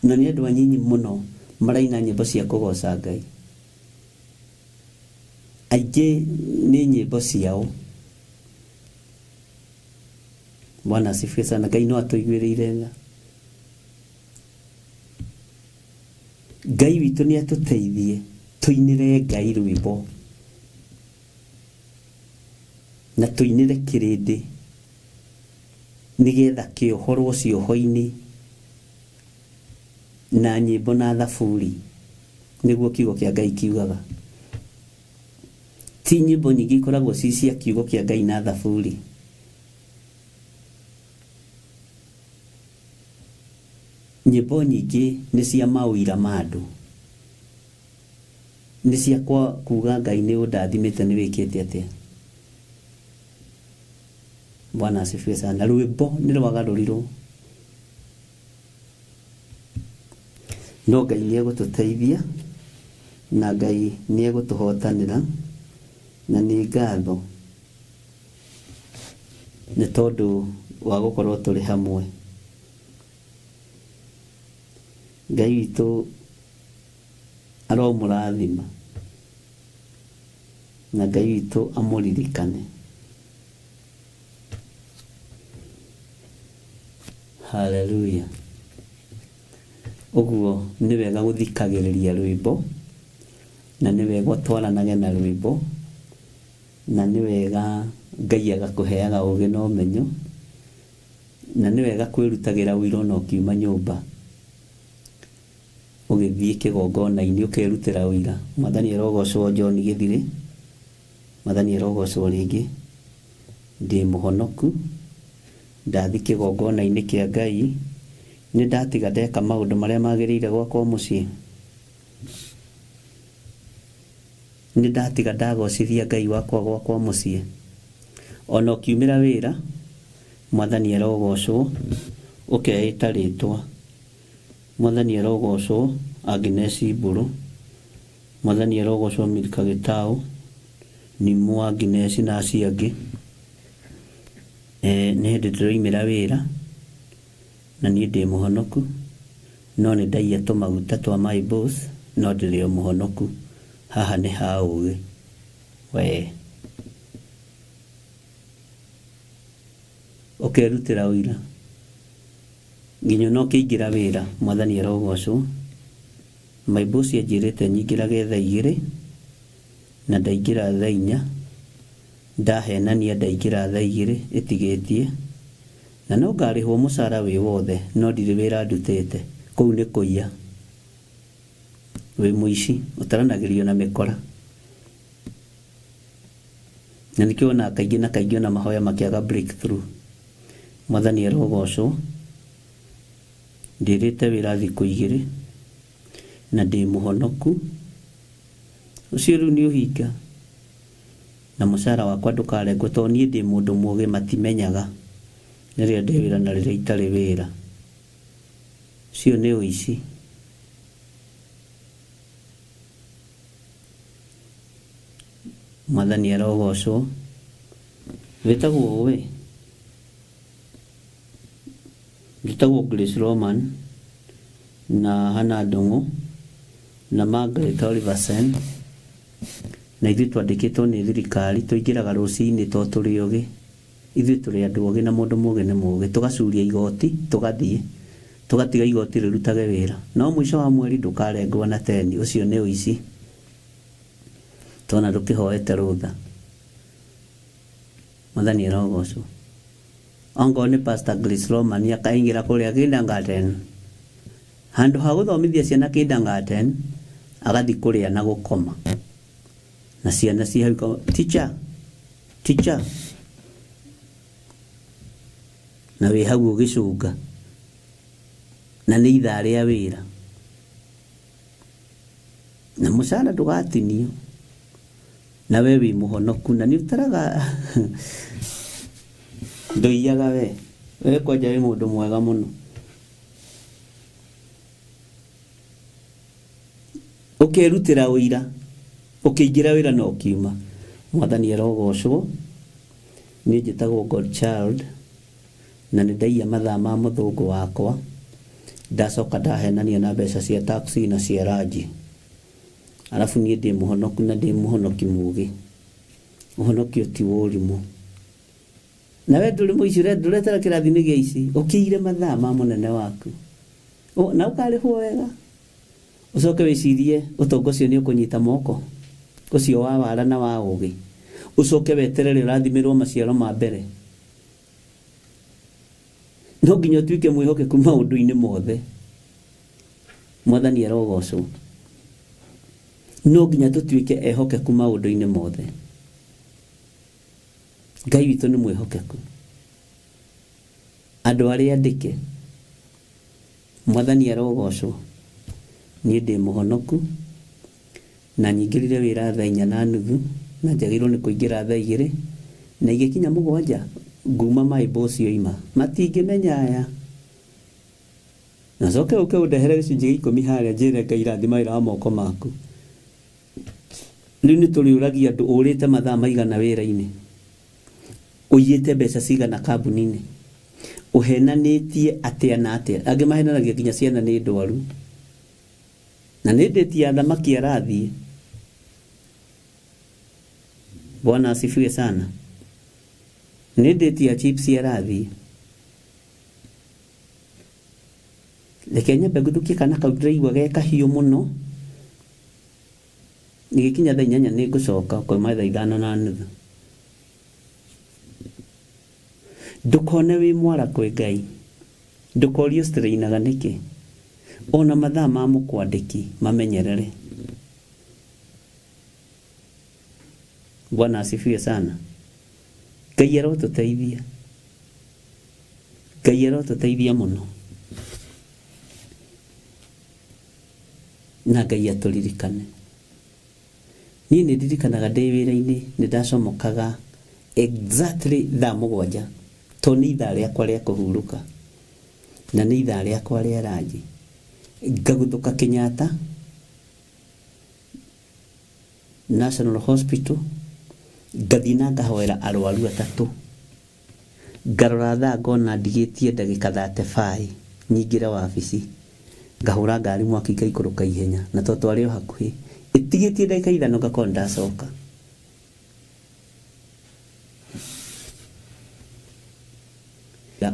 na nĩ andũ anyinyi mũno maraina nyĩmbo cia kũgoca Ngai. Aingĩ nĩ nyĩmbo ciao. Bwana asifiwe sana. Ngai no atũiguĩrĩire tha. Ngai witũ nĩ atũteithie tũinĩre Ngai rwĩmbo na tũinĩre kĩrĩndĩ nĩgetha kĩohorwo cioho-inĩ na nyĩmbo na thaburi, nĩguo kiugo kĩa Ngai kiugaga. Ti nyĩmbo nyingĩ ikoragwo ci cia kiugo kĩa Ngai na thaburi. Nyĩmbo nyingĩ nĩ cia maũira ma andũ, nĩ cia kuga Ngai nĩ ũndathimĩte nĩ wĩkĩte atĩa. Bwana asifiwe sana. Rwĩmbo nĩ rwagarũrirwo, no Ngai nĩ egũtũteithia na Ngai nĩ egũtũhotanĩra, na nĩ ngatho nĩ tondũ wa gũkorwo tũrĩ hamwe. Ngai witũ aromũrathima na Ngai witũ amũririkane. Haleluya. Ũguo nĩ wega gũthikagĩrĩria rwĩmbo na nĩ wega ũtwaranage na rwĩmbo na nĩ wega Ngai agakũheaga ũgĩ na ũmenyo na nĩ wega kwĩrutagĩra ũira ona ũkiuma nyũmba ũgĩthiĩ kĩgongona-inĩ ũkerutĩra ũira. Mwathani arogocwo John Gĩthirĩ, Mwathani arogocwo rĩngĩ, ndĩ mũhonoku, ndathiĩ kĩgongona-inĩ kĩa Ngai, nĩ ndatiga ndeka maũndũ marĩa magĩrĩire gwakwa mũciĩ? Nĩ ndatiga ndagocithia Ngai wakwa gwakwa mũciĩ? Ona ũkiumĩra wĩra, Mwathani arogocwo, ũkeĩta rĩtwa. Mwathani arogocwo, Agnes Mbũrũ. Mwathani arogocwo, Milka Gĩtaũ, Nimũ Agnes na acio angĩ. Nĩ hĩndĩ ndĩroimĩra wĩra, na niĩ ndĩ mũhonoku, no nĩ ndaiya tũmaguta twa my boss, no ndĩrĩ o mũhonoku. Haha nĩ ha ũgĩ. Wee. Ũkerutĩra ũira. Nginya ona ũkĩingĩra wĩra, Mwathani arogocwo. My boss anjĩrĩte nyingĩrage thaa igĩrĩ, na ndaingĩra thaa inya. Ndahenania ndaingĩra thaa igĩrĩ ĩtigĩtie. Na no ngarĩhwo mũcara wĩ wothe, no ndirĩ wĩra ndutĩte. Kũu nĩ kũiya. Wĩ mũici, ũtaranagĩrio na mĩkora. Na nĩkĩo wonaga kaingĩ na kaingĩ ona mahoya makĩaga breakthrough. Mwathani arogocwo, ndĩrĩte wĩra thikũ igĩrĩ, na ndĩ mũhonoku. Ũcio rĩu nĩ ũhinga. Na mũcara wakwa ndũkarengwo tondũ niĩ ndĩ mũndũ mũgĩ matimenyaga rĩrĩa ndĩ wĩra na rĩrĩa itarĩ wĩra. Ũcio nĩ ũici. Mwathani arogocwo. Wĩtagwo ũ we? Njĩtagwo Grace Roman na Hannah Ndung'u na Margaret Oliversen na ithuĩ twandĩkĩtwo nĩ thirikari tũingĩraga rũcinĩ to tũrĩ ogĩ. Ithuĩ tũrĩ andũ ogĩ na mũndũ mũgĩ nĩ mũgĩ. Tũgacuria igoti tũgathiĩ. Tũgatiga igoti rĩrutage wĩra. No mũico wa mweri ndũkarengwo na teni. Ũcio nĩ ũici. Tona ndũkĩhoete rũtha. Mwathani arogocwo. Ongorwo nĩ Pastor Grace Roman akaingĩra kũrĩa kindergarten. Handũ ha gũthomithia ciana kindergarten, agathiĩ kũrĩa na gũkoma. Na ciana ciĩ hau ikauga, teacher, teacher. Na wĩ hau ũgĩcũnga. Na nĩ ithaa rĩa wĩra. Na mũcara ndũgatinio. Na we wĩ mũhonoku na nĩ ũtaraga ndũiyaga we. We kwanja wĩ mũndũ mwega mũno. Ũkerutĩra ũira, ũkĩingĩra wĩra na ũkiuma. Mwathani arogocwo. Niĩ njĩtagwo God Child na nĩ ndaiya mathaa ma mũthũngũ wakwa, ndacoka ndahenania na mbeca cia taxi na cia ranji. Arabu niĩ ndĩ mũhonoku na ndĩ mũhonoki mũgĩ. Ũhonokio ti wa ũrimũ. Na we ndũrĩ mũici, ndũretera kĩrathimo gĩa ici, ũkĩire mathaa ma mũnene waku. Na ũkarĩhwo wega. Ũcoke wĩcirie ũtonga ũcio nĩ ũkũnyita moko, ũcio wa wara na wa ũgĩ. Ũcoke weterere ũrathimĩrwo maciaro ma mbere. No nginya ũtuĩke mwĩhokeku maũndũ-inĩ mothe. Mwathani arogocwo. No nginya tũtuĩke ehokeku maũndũ-inĩ mothe. Ngai witũ nĩ mwĩhokeku. Andũ arĩa andĩke, Mwathani arogocwo. Niĩ ndĩ mũhonoku na nyingĩrire wĩra thaa inya na nuthu na njagĩrĩirwo nĩ kũingĩra thaa igĩrĩ na igĩkinya mũgwanja nguma my boss oima. Matingĩmenya aya. Na coke ũke ũndehere gĩcunjĩ gĩa ikũmi harĩa njĩre Ngai rathima wĩra wa moko maku. Rĩu nĩ tũrĩũragia andũ ũrĩte mathaa maigana wĩra-inĩ, ũiyĩte mbeca cigana kambuni-inĩ, ũhenanĩtie atĩa na atĩa. Angĩ mahenanagia nginya ciana nĩ ndwaru. Na nĩ ndĩti ya thamaki arathiĩ. Bwana asifiwe sana. Nĩ ndĩti ya chips arathiĩ. Reke nyambe ngũthũkie kana kau ndĩraigua ge kahiũ mũno. Igĩkinya thaa inyanya nĩ ngũcoka kuma thaa ithano na nuthu. Ndũkone wĩ mwara kwĩ Ngai. Ndũkorio strainaga nĩkĩ. Ona mathaa ma mũkwandĩki mamenyerere. Bwana asifiwe sana. Ngai arotũteithia. Ngai arotũteithia mũno. Na Ngai atũririkane. Niĩ nĩ ndirikanaga ndĩ wĩra-inĩ nĩ ndacomokaga exactly thaa mũgwanja tondũ nĩ ithaa rĩakwa rĩa kũhurũka na nĩ ithaa rĩakwa rĩa ranji. Ngaguthũka Kenyatta National Hospital ngathiĩ na ngahoera arwaru atatũ. Ngarora thaa ngona ndigĩtie ndagĩka thate baĩ nyingĩre wabici. Ngahũra ngari mwaki ngaikũrũka ihenya na tondũ twarĩ o hakuhĩ, ĩtigĩtie ndagĩka ithano ngakorwo nĩ ndacoka.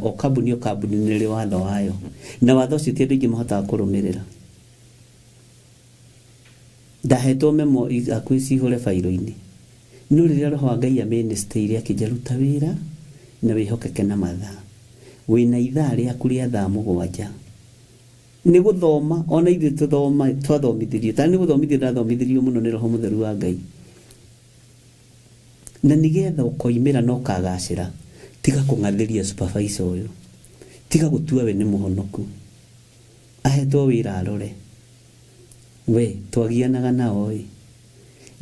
O kambuni o kambuni nĩ ĩrĩ watho wayo, na watho ũcio ti andũ aingĩ mahotaga kũrũmĩrĩra. Ndahetwo memo hakuhĩ cihũre bairo-inĩ. No rĩrĩa Roho wa Ngai amĩnĩstĩire akĩnja ruta wĩra na wĩhokeke na mathaa. Wĩna ithaa rĩaku rĩa thaa mũgwanja. Nĩ gũthoma ona ithuĩ tũthoma twathomithirio ta nĩ gũthomithio ndathomithĩrio mũno nĩ roho mũtheru wa Ngai. Na nĩgetha ũkoimĩra na ũkagacĩra, tiga kũng'athĩria supervisor ũyũ, tiga gũtua we nĩ mũhonoku. Ahetwo wĩra arore. We twagianaga nao ĩ.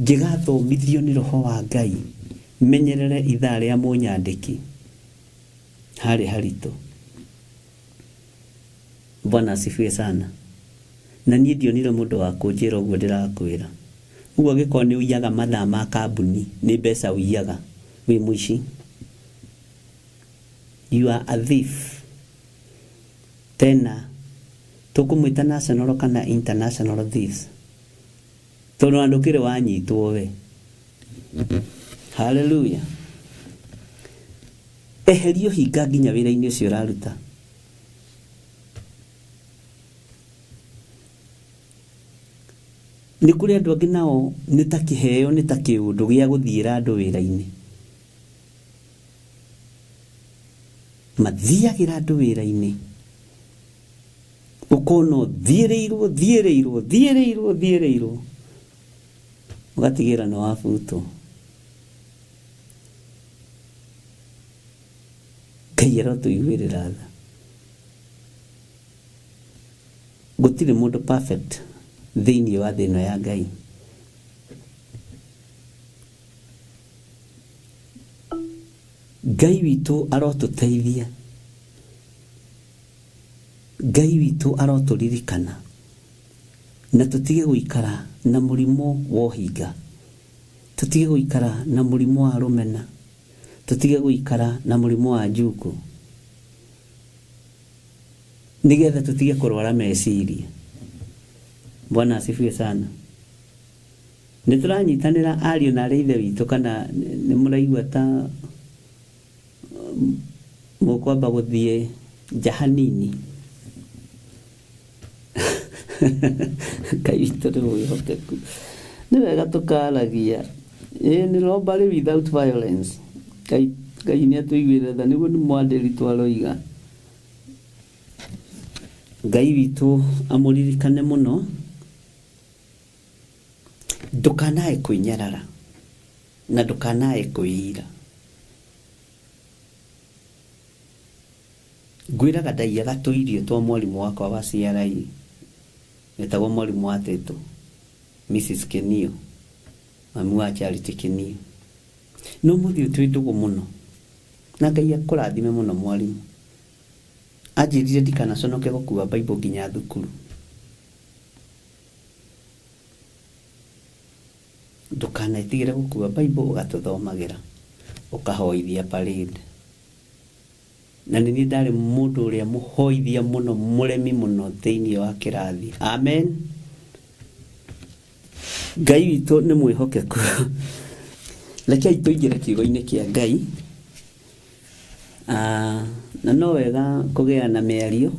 Ngĩgathomithio nĩ roho wa Ngai menyerere ithaa rĩa mũnyandĩki. Harĩ haritũ. Bwana asifiwe sana. Na niĩ ndionire mũndũ wa kũnjĩra ũguo ndĩrakwĩra. Ũguo angĩkorwo nĩ ũiyaga mathaa ma kambuni, nĩ mbeca ũiyaga, wĩ mũici. You are a thief. Tena tũkũmwĩta national kana international thieves. Tondũ ona ndũkĩrĩ wanyitwo we. Hallelujah. Eheria ũhinga nginya wĩra-inĩ ũcio ũraruta. Nĩ kũrĩ andũ angĩ nao nĩ ta kĩheo nĩ ta kĩũndũ gĩa gũthiĩra andũ wĩra-inĩ. Mathiagĩra andũ wĩra-inĩ. Ũkona ũthiĩrĩirwo thiĩrĩirwo thiĩrĩirwo thiĩrĩirwo. Ũgatigĩrĩra nĩ wabutwo. Ngai arotũiguĩrĩra tha. Gũtirĩ mũndũ perfect thĩinĩ wa thĩ ĩno ya Ngai. Ngai witũ arotũteithia. Ngai witũ arotũririkana na tũtige gũikara na mũrimũ wa ũhinga. Tũtige gũikara na mũrimũ wa rũmena. Tũtige gũikara na mũrimũ wa njukũ. Nĩgetha tũtige kũrwara meciria. Bwana asifiwe sana. Nĩ tũranyitanĩra ariũ na arĩ ithe witũ kana nĩ mũraigua ta mũkwamba gũthiĩ nja hanini? Ngai witũ nĩ mwĩhokeku. Nĩ wega tũkaragia. Ĩĩ nĩ robbery without violence. Ngai Ngai nĩ atũiguĩre tha nĩguo nĩ mwandĩri twaroiga. Ngai witũ amũririkane mũno. Ndũkanae kwĩnyarara na ndũkanae kwĩira. Ngwĩraga ndaiyaga tũirio twa mwarimũ wakwa wa CRE wetagwo mwarimũ wa Tĩtũ, Mrs Kĩnio, mami wa Charity Kĩnio. Na ũmũthĩ ũyũ twĩ ndũgũ mũno na Ngai akũrathime mũno mwarimũ. Anjĩrire ndikanaconoke gũkua Bible nginya thukuru. Ndũkanetigĩre gũkua Bible ũgatũthomagĩra, ũkahoithia parade. Na nĩ niĩ ndarĩ mũndũ ũrĩa mũhoithia mũno, mũremi mũno thĩinĩ wa kĩrathi. Amen. Ngai witũ nĩ mwĩhokeku. Rekei tũingĩre kiugo-inĩ kĩa Ngai. Ah, na no wega kũgĩa na mĩario,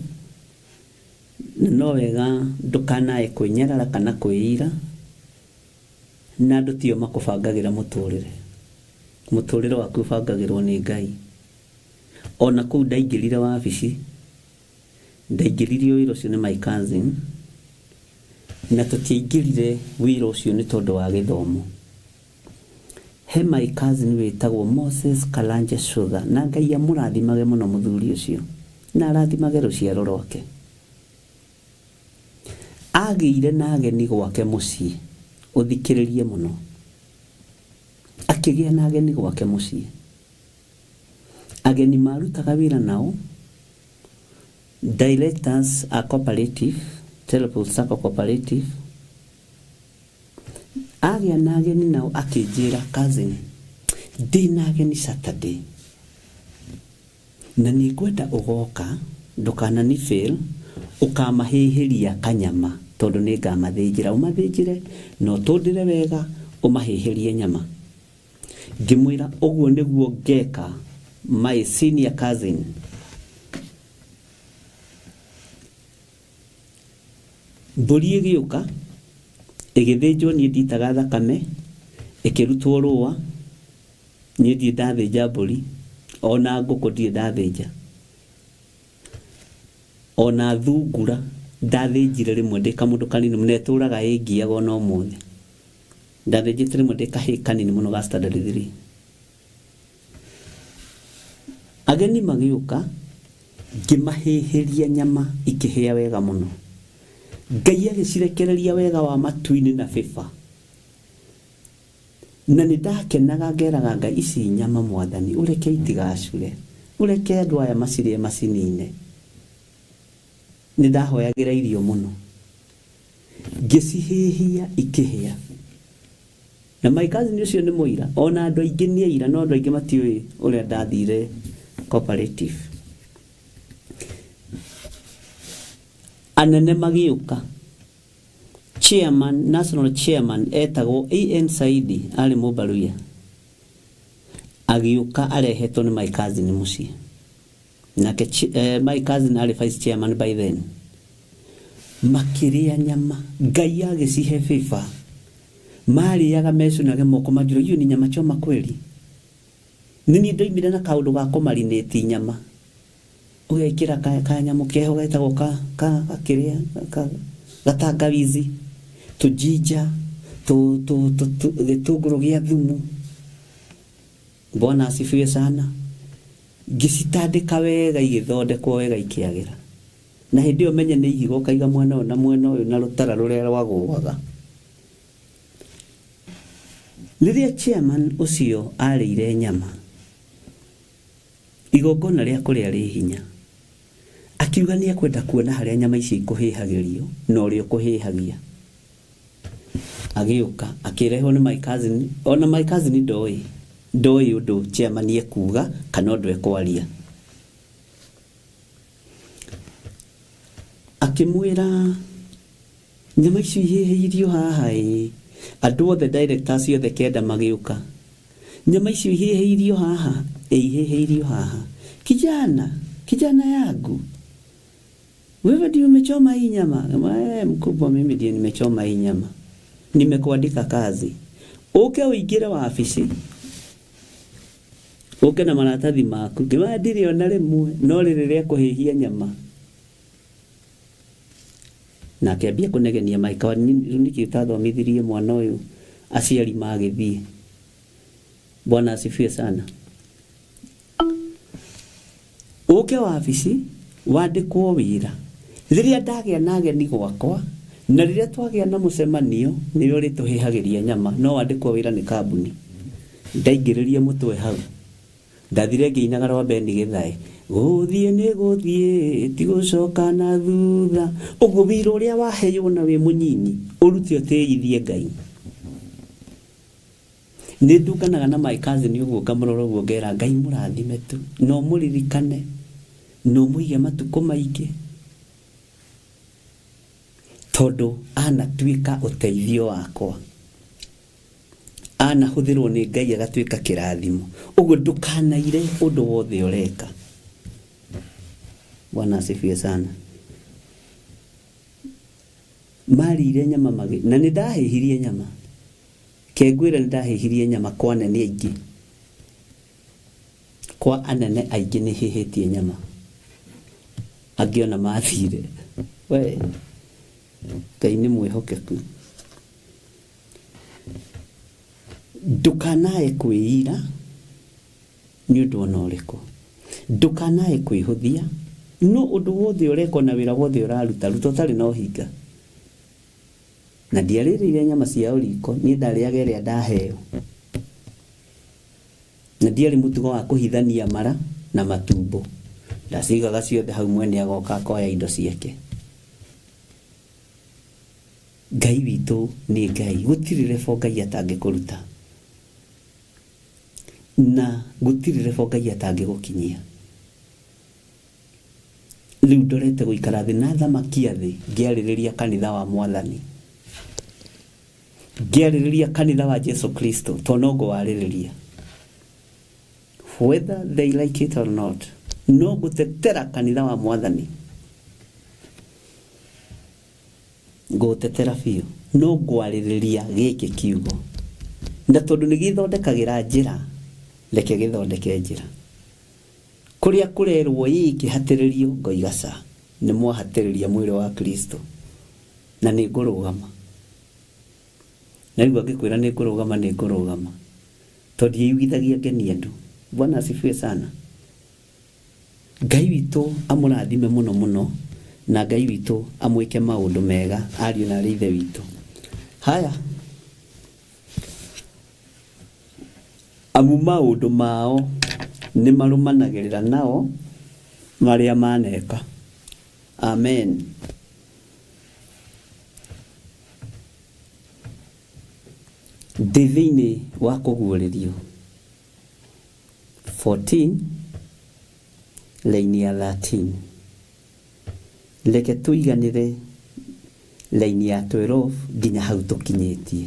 na no wega ndũkanae kwĩnyarara kana kwĩira, na andũ tio makũbangagĩra mũtũrĩre. Mũtũrĩre waku ũbangagĩrwo nĩ Ngai. Ona kũu ndaingĩrire wabici, ndaingĩririo wĩra ũcio nĩ my cousin, na tũtiaingĩrire wĩra ũcio nĩ tondũ wa gĩthomo. He my cousin wĩtagwo Moses Karanja Shutha, na Ngai amũrathimage mũno mũthuri ũcio, na arathimage rũciaro rwake. Agĩire na ageni gwake mũciĩ, ũthikĩrĩrie mũno. Akĩgĩa na ageni gwake mũciĩ. Ageni marutaga wĩra nao, directors a cooperative, Teleport Sacco Cooperative, agĩa na ageni nao akĩnjĩra cousin, ndĩna ageni Saturday na nĩ ngwenda ũgoka, ndũkanani fail, ũkamahĩhĩria kanyama tondũ nĩ ngamathĩnjĩra, ũmathĩnjĩre na ũtũndĩre wega ũmahĩhĩrie nyama. Ngĩmwĩra ũguo nĩguo ngeka my senior cousin. Mbũri ĩgĩũka, ĩgĩthĩnjwo niĩ nditaga thakame, ĩkĩrutwo rũa, niĩ ndirĩ ndathĩnja mbũri, ona ngũkũ ndirĩ ndathĩnja, ona thungura. Ndathĩnjire rĩmwe ndĩ kamũndũ kanini mũno, ĩtũraga ĩngiaga ona ũmũthĩ. Ndathĩnjĩte rĩmwe ndĩ kahĩĩ kanini mũno ga standard 3. Ageni magĩũka, ngĩmahĩhĩria nyama ikĩhĩa wega mũno. Ngai agĩcirekereria wega wa matu-inĩ na bĩba. Na nĩ ndakenaga ngeraga Ngai ici nyama mwathani ũreke itigacure, ũreke andũ aya macirĩe macinine. Nĩ ndahoyagĩra irio mũno. Ngĩcihĩhia ikĩhĩa. Na my cousin ũcio nĩ mũira, ona andũ aingĩ nĩ aira, no andũ aingĩ matiũĩ ũrĩa ndathire cooperative. Anene magĩũka. Chairman, national chairman etagwo AN Saidi arĩ Mũmbaruya. Agĩũka arehetwo nĩ my cousin mũciĩ. Nake my cousin arĩ vice chairman by then. Makĩrĩa nyama, Ngai agĩcihe favor. Marĩaga mecũnage moko manjũra, hiyo ni nyama choma kweli? Nĩ niĩ ndoimire na kaũndũ ga kũmarinate nyama. Ũgekĩra kanyamũ keho getagwo ka ka gakĩrĩa ka gatangawizi, tũjinja, gĩtũngũrũ gĩa thumu. Bwana asifiwe sana. Ngĩcitandĩka wega igĩthondekwo wega ikĩagĩra. Na hĩndĩ ĩyo menye nĩ ihiga ũkaiga mwena ũyũ na mwena ũyũ na rũtara rũrĩa rwagũaga. Rĩrĩa chairman ũcio arĩire nyama, igongona rĩa kũrĩa rĩ hinya, akiuga nĩ ekwenda kuona harĩa nyama icio ikũhĩhagĩrio na ũrĩa ũkũhĩhagia. Agĩũka, akĩrehwo nĩ my cousin, ona my cousin ndoĩ, ndoĩ ũndũ chairman ekuga kana ũndũ ekwaria. Akĩmwĩra nyama icio ihĩhĩirio haha ĩ, andũ othe directors othe kenda magĩũka. Nyama icio ihĩhĩirio haha, ĩ ihĩhĩirio haha. Kijana, kijana yangu, wewe ndio umechoma hii nyama? Mkubwa, mimi ndiye nimechoma hii nyama. Nimekuandika kazi. Uke uingire wabici. Uke na maratathi maku. Ngĩmaya ndirĩ ona rĩmwe, no rĩrĩ rĩa kũhĩhia nyama. Na akĩambia kũnegenia Mike, nĩkĩ ũtathomithirie mwana ũyũ aciari magĩthiĩ. Bwana asifiwe sana. Ũke wabici wandĩkwo wĩra. Rĩrĩa ndagĩa na ageni gwakwa na rĩrĩa twagĩa na mũcemanio nĩwe ũrĩtũhĩhagĩria nyama, no wandĩkwo wĩra nĩ kambuni. Ndaingĩrĩria mũtwe hau. Ndathire ngĩinaga rwa Beni Gĩthae. Gũthiĩ nĩ gũthiĩ ti gũcoka na thutha. Ũguo wĩra ũrĩa waheirwo na wĩ mũnyinyi ũrute ũtĩithie Ngai. Nĩ ndunganaga na my cousin ũguo ngamũrora ũguo ngera Ngai mũrathime tu na ũmũririkane na ũmũige matukũ maingĩ tondũ anatuĩka ũteithio wakwa. Anahũthĩrwo nĩ Ngai agatuĩka kĩrathimo. Ũguo ndũkanaire ũndũ wothe ũreka. Bwana asifiwe sana. Marĩire nyama magĩ na nĩ ndahĩhirie nyama. Kengwĩre nĩ ndahĩhirie nyama kwa anene aingĩ. Kwa anene aingĩ nĩ hĩhĩtie nyama. Angĩ ona mathire. We, Ngai nĩ mwĩhokeku. Ndũkanae kwĩira nĩ ũndũ ona ũrĩkũ. Ndũkanae kwĩhũthia, no ũndũ wothe ũreka na wĩra wothe ũraruta, ruta ũtarĩ na ũhinga. Na ndiarĩrĩire nyama cia riko, niĩ ndarĩaga ĩrĩa ndaheo. Na ndiarĩ mũtugo wa kũhithania mara na matumbo. Ndacigaga ciothe hau mwene agoka akoya indo ciake. Ngai witũ nĩ Ngai, gũtirĩ rebo Ngai atangĩkũruta. Na gũtirĩ rebo Ngai atangĩgũkinyia. Rĩu ndorete gũikara thĩ na thamaki a thĩ ngĩarĩrĩria kanitha wa Mwathani. Ngĩarĩrĩria kanitha wa Jesu Kristo to no ngũwarĩrĩria. Whether they like it or not, no ngũtetera kanitha wa Mwathani. Ngũũtetera biũ. No ngwarĩrĩria gĩkĩ kiugo. Na tondũ nĩ gĩthondekagĩra njĩra, reke gĩthondeke njĩra. Kũrĩa kũrerwo ĩĩ kĩhatĩrĩrio ngoiga ca. Nĩ mwahatĩrĩria mwĩrĩ wa Kristo na nĩ ngũrũgama. Na rĩu angĩkwĩra nĩ ngũrũgama nĩ ngũrũgama tondũ ndiĩiguithagia ngenie andũ. Bwana asifiwe sana. Ngai witũ amũrathime mũno mũno na Ngai witũ amwĩke maũndũ mega ariũ na arĩ ithe witũ. Haya. Amu maũndũ mao nĩmarũmanagĩrĩra nao marĩa maneka. Amen. Ndĩ thĩinĩ wa kũguũrĩrio 14 raini ya 13. Reke tũiganĩre raini ya 12 nginya hau tũkinyĩtie.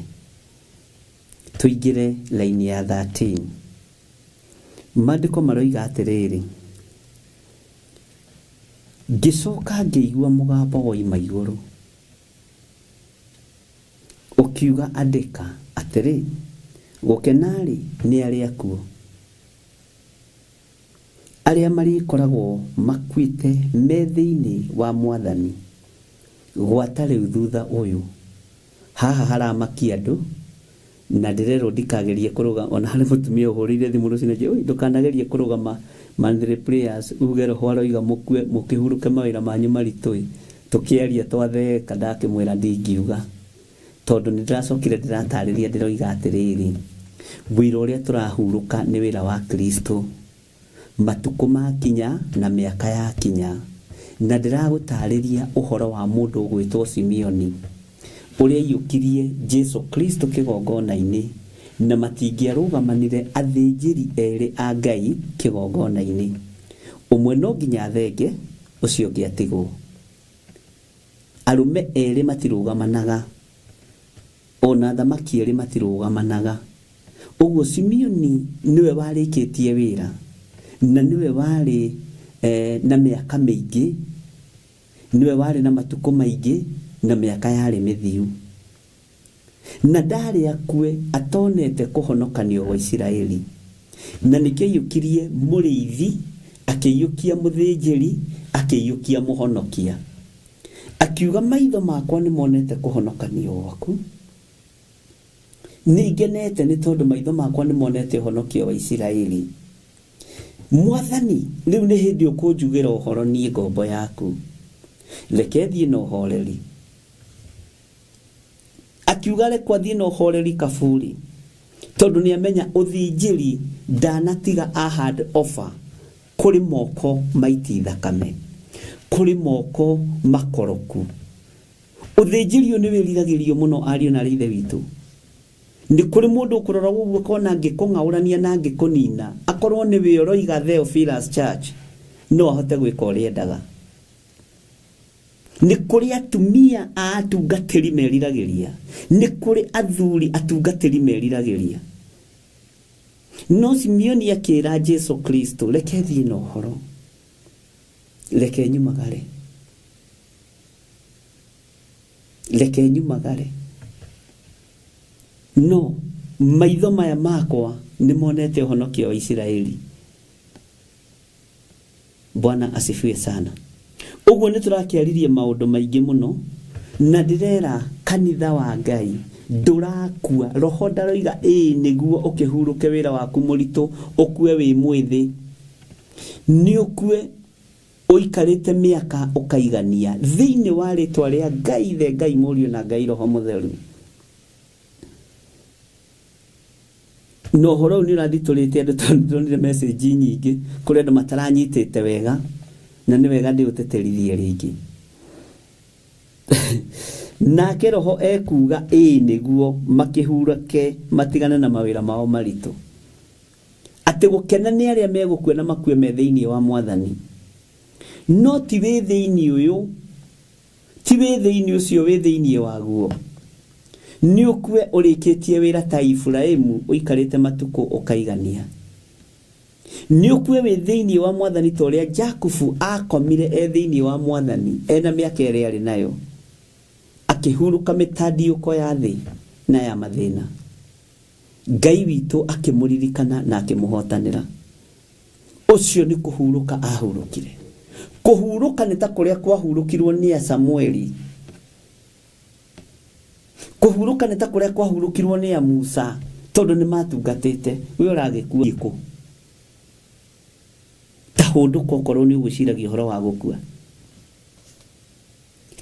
Tũingĩre raini ya 13. Maandĩko maroiga atĩrĩrĩ, ngĩcoka ngĩigua mũgambo woima igũrũ ũkiuga andĩka atĩrĩ, gũkena-rĩ nĩ arĩa akuũ, arĩa marĩkoragwo makuĩte me thĩinĩ wa Mwathani gwata rĩu thutha ũyũ. Haha haramakia andũ na ndĩrerwo ndikagerie kũrũgama ona harĩ mũtumia ũhũrĩire thimũ rũcinĩ anjĩra, "Oi ndũkanagerie kũrũgama monthly prayers uge roho aroiga mũkue mũkĩhurũke mawĩra manyu maritũ ĩ." Tũkĩaria twatheka ndakĩmwĩra ndingiuga tondũ nĩ ndĩracokire ndĩratarĩria ndĩroiga atĩrĩrĩ, wĩra ũrĩa tũrahurũka nĩ wĩra wa Kristo. Matukũ makinya na mĩaka yakinya, na ndĩragũtarĩria ũhoro wa mũndũ ũgwĩtwo Simeoni, ũrĩa aiyũkirie Jesu Kristo kĩgongona-inĩ, na matingĩarũgamanire athĩnjĩri erĩ a Ngai kĩgongona-inĩ, ũmwe no nginya athenge, ũcio ũngĩ atigwo. Arũme erĩ matirũgamanaga, o na athamaki erĩ matirũgamanaga. Ũguo Simeoni nĩwe warĩkĩtie wĩra, na nĩwe warĩ na mĩaka mĩingĩ, nĩwe warĩ na matukũ maingĩ, na mĩaka yarĩ mĩthiu. Na ndarĩ akue atonete kũhonokanio gwa Isiraeli. Na nĩkĩo aiyũkirie mũrĩithi, akĩiyũkia mũthĩnjĩri, akĩiyũkia mũhonokia. Akiuga maitho makwa nĩ monete kũhonokanio gwaku. Nĩ ngenete nĩ tondũ maitho makwa nĩ monete ũhonokio wa Isiraeli. Mwathani, rĩu nĩ hĩndĩ ũkũnjugĩra ũhoro niĩ ngombo yaku. Reke thiĩ na ũhoreri. Akiuga rekwo athiĩ na ũhoreri kaburi tondũ nĩ amenya ũthinjĩri ndanatiga a hand over kũrĩ moko maiti thakame, kũrĩ moko makoroku. Ũthĩnjĩri ũyũ nĩ wĩriragĩrio mũno ariũ na arĩ ithe witũ. Nĩ kũrĩ mũndũ ũkũrora ũguo akona angĩkũng'aũrania na angĩkũnina, akorwo nĩwe ũroiga Theophilus Church, no ahote gwĩka ũrĩa endaga. Nĩ kũrĩ atumia a atungatĩri meriragĩria, nĩ kũrĩ athuri atungatĩri meriragĩria. No Simeoni akĩra Jesu Kristo, reke thiĩ na ũhoro, reke nyumagare, reke nyumagare. No maitho maya makwa nĩ monete ũhonokio wa Isiraeli. Bwana asifiwe sana. Ũguo nĩ tũrakĩaririe maũndũ maingĩ mũno na ndĩrera kanitha wa Ngai ndũrakua. Roho ndaroiga ĩĩ nĩguo ũkĩhurũke wĩra waku mũritũ ũkue wĩ mwĩthĩ. Nĩ ũkue ũikarĩte mĩaka ũkaigania thĩinĩ wa rĩtwa rĩa Ngai Ithe, Ngai Mũriũ na Ngai Roho Mũtheru. Na ũhoro ũyũ nĩ ũrathitũrĩte andũ tondũ ndĩronire message nyingĩ kũrĩ andũ mataranyitĩte wega na nĩ wega ndĩũtĩtĩrithie rĩngĩ. Nake roho ekuga ĩĩ nĩguo makĩhurũke matigane na mawĩra mao maritũ. Atĩ gũkena nĩ arĩa megũkua na makue me thĩinĩ wa Mwathani. No ti wĩ thĩinĩ ũyũ. Ti wĩ thĩinĩ ũcio wĩ thĩinĩ waguo. Nĩ ũkue ũrĩkĩtie wĩra ta Iburahimu ũikarĩte matukũ ũkaigania. Nĩ ũkue wĩ thĩinĩ wa Mwathani ta ũrĩa Jakubu akomire e thĩinĩ wa Mwathani ena mĩaka ĩrĩa arĩ nayo, akĩhurũka mĩtandiũko ya thĩ na ya mathĩna. Ngai witũ akĩmũririkana na akĩmũhotanĩra. Ũcio nĩ kũhurũka ahurũkire. Kũhurũka nĩ ta kũrĩa kwahurũkirwo nĩ a Samueli. Kũhurũka nĩ ta kũrĩa kwahurũkirwo nĩ a Musa tondũ nĩ matungatĩte. We ũragĩkua kũ? Ta hũndũka okorwo nĩ ũgwĩciragia ũhoro wa gũkua.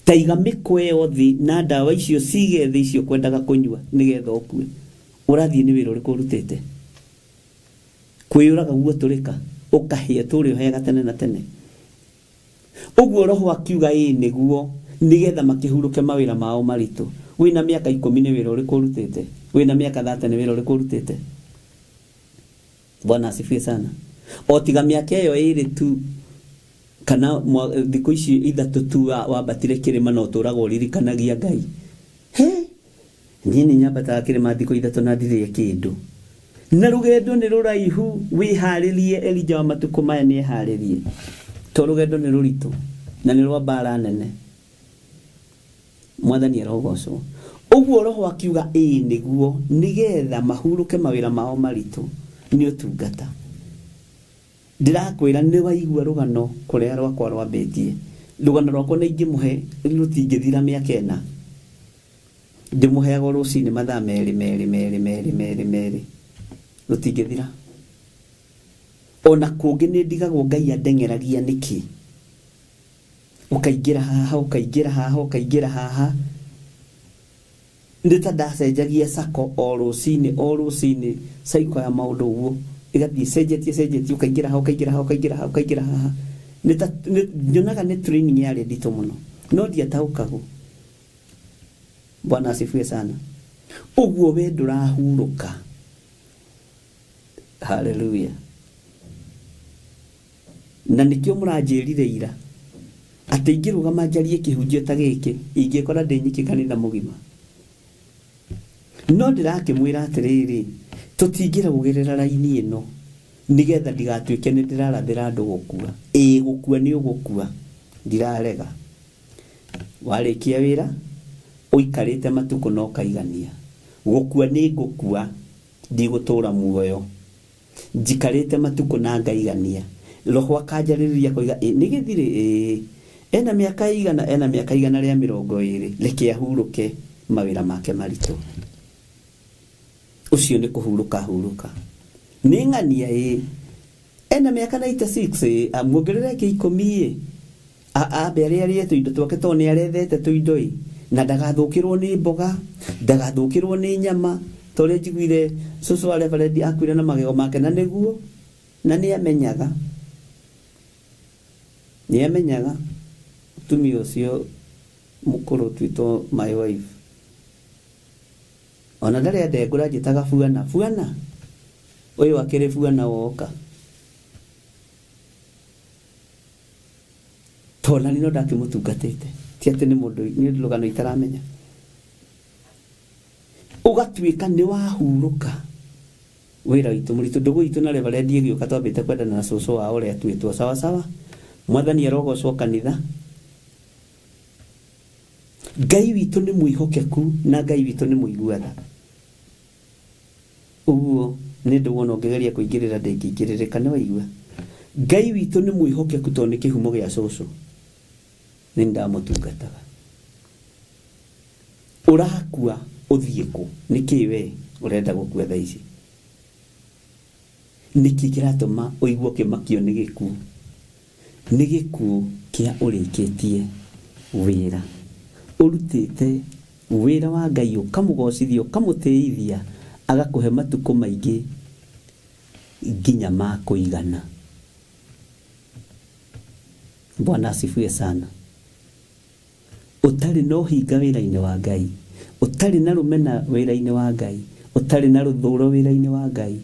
Ta iga mĩkwa ĩyo thĩ na ndawa icio cige thĩ icio ũkwendaga kũnyua nĩgetha ũkue. Ũrathiĩ nĩ wĩra ũrĩkũ ũrutĩte? Kwĩyũraga guo tũrĩka ũkahĩa tũrĩ ũheaga tene na tene. Ũguo Roho akiuga ĩĩ nĩguo, nĩgetha makĩhurũke mawĩra mao maritũ. Wĩna mĩaka ikũmi nĩ wĩra ũrĩkũ ũrutĩte? Wĩna mĩaka thate nĩ wĩra ũrĩkũ ũrutĩte? Bwana asifiwe sana. O tiga mĩaka ĩyo ĩrĩ tu kana thikũ ici ithatũ tu wambatire kĩrĩma na ũtũraga ũririkanagia Ngai. He! Niĩ nĩ nyambataga kĩrĩma thikũ ithatũ na ndirĩe kĩndũ. Na rũgendo nĩ rũraihu, wĩharĩrie. Elija wa matukũ maya nĩ eharĩrie. To rũgendo nĩ rũritũ na nĩ rwa mbara nene. Mwathani arogocwo. Ũguo Roho akiuga ĩĩ nĩguo, nĩgetha mahurũke mawĩra mao maritũ nĩ ũtungata. Ndĩrakwĩra nĩ waigua rũgano kũrĩa rwakwa rwambĩtie. Rũgano rwakwa na ingĩmũhe rũtingĩthira mĩaka ĩna. Ndĩmũheaga o rũcinĩ mathaa merĩ merĩ merĩ merĩ merĩ merĩ. Rũtingĩthira. Ona kũngĩ nĩ ndigagwo Ngai andeng'eragia nĩkĩ. Ũkaingĩra haha, ũkaingĩra haha, ũkaingĩra haha. Nĩ ta ndacenjagia sacco o rũcinĩ o rũcinĩ, cycle ya maũndũ ũguo, ĩgathiĩ ĩcenjetie ĩcenjetie, ũkaingĩra haha, ũkaingĩra haha, ũkaingĩra haha, ũkaingĩra haha. Nĩ ta, nyonaga nĩ training yarĩ nditũ mũno, no ndiataũkagwo. Bwana asifiwe sana. Ũguo we ndũrahurũka. Hallelujah. Na nĩkĩo mũranjĩrire ira atĩ ingĩrũgama njarie kĩhunjio ta gĩkĩ ingĩkora ndĩ nyiki kanitha mũgima. No ndĩrakĩmwĩra atĩrĩrĩ, tũtingĩrũgĩrĩra raini ĩno nĩgetha ndigatuĩke nĩ ndĩrarathĩra andũ gũkua. Ĩĩ gũkua nĩ ũgũkua, ndirarega. Warĩkia wĩra ũikarĩte matukũ na ũkaigania. Gũkua nĩ ngũkua, ndigũtũra muoyo. Njikarĩte matukũ na ngaigania. Roho akanjarĩrĩria akoiga, ĩ nĩ gĩthirĩ? Ĩĩ. Ena mĩaka ĩigana? Ena mĩaka 120. Reke ahurũke mawĩra make maritũ. Ũcio nĩ kũhurũka ahurũka. Nĩ ng'ania? Ĩĩ. Ena mĩaka 96? Ĩĩ. Muongerere ĩngĩ ikũmi ĩ. Ambe arĩe arĩe tũindo twake tondũ nĩ arethete tũindo ĩ. Na ndagathũkĩrwo nĩ mboga, ndagathũkĩrwo nĩ nyama. Ta ũrĩa njiguire cũcũ wa reverend akuire na magego make, na nĩguo, na nĩ amenyaga. Nĩ amenyaga mũtumia ũcio mũkũrũ ũtuĩtwo my wife. Ona ndarĩ andengũra anjĩtaga buana. Buana? Ũyũ akĩrĩ buana woka. Tondũ nani no ndakĩmũtungatĩte. Ti atĩ nĩ mũndũ, nĩ rũgano itaramenya. Ũgatuĩka nĩ wahurũka wĩra witũ mũritũ. Ndũgũ itũ na reverend ĩgĩũka twambĩte kwendana na cũcũ wao ũrĩa atuĩtwo sawa sawa. Mwathani arogocwo kanitha. Ngai witũ nĩ mwĩhokeku na Ngai witũ nĩ mũigua tha. Ũguo nĩ ndũ wona ũngĩgeria kũingĩrĩra ndĩngĩingĩrĩrĩka nĩ waigua. Ngai witũ nĩ mwĩhokeku tondũ nĩ kĩhumo gĩa cũcũ. Nĩ ndamũtungataga. Ũrakua ũthiĩ kũ? Nĩkĩ we ũrenda gũkua thaa ici? Nĩkĩ kĩratũma ũigue ũkĩmakio nĩ gĩkuũ? Nĩ gĩkuũ kĩa ũrĩkĩtie wĩra. Ũrutĩte wĩra wa Ngai ũkamũgocithia ũkamũtĩithia agakũhe matukũ maingĩ nginya ma kũigana. Bwana asifiwe sana. Ũtarĩ na ũhinga wĩra-inĩ wa Ngai, ũtarĩ na rũmena wĩra-inĩ wa Ngai, ũtarĩ na rũthũro wĩra-inĩ wa Ngai,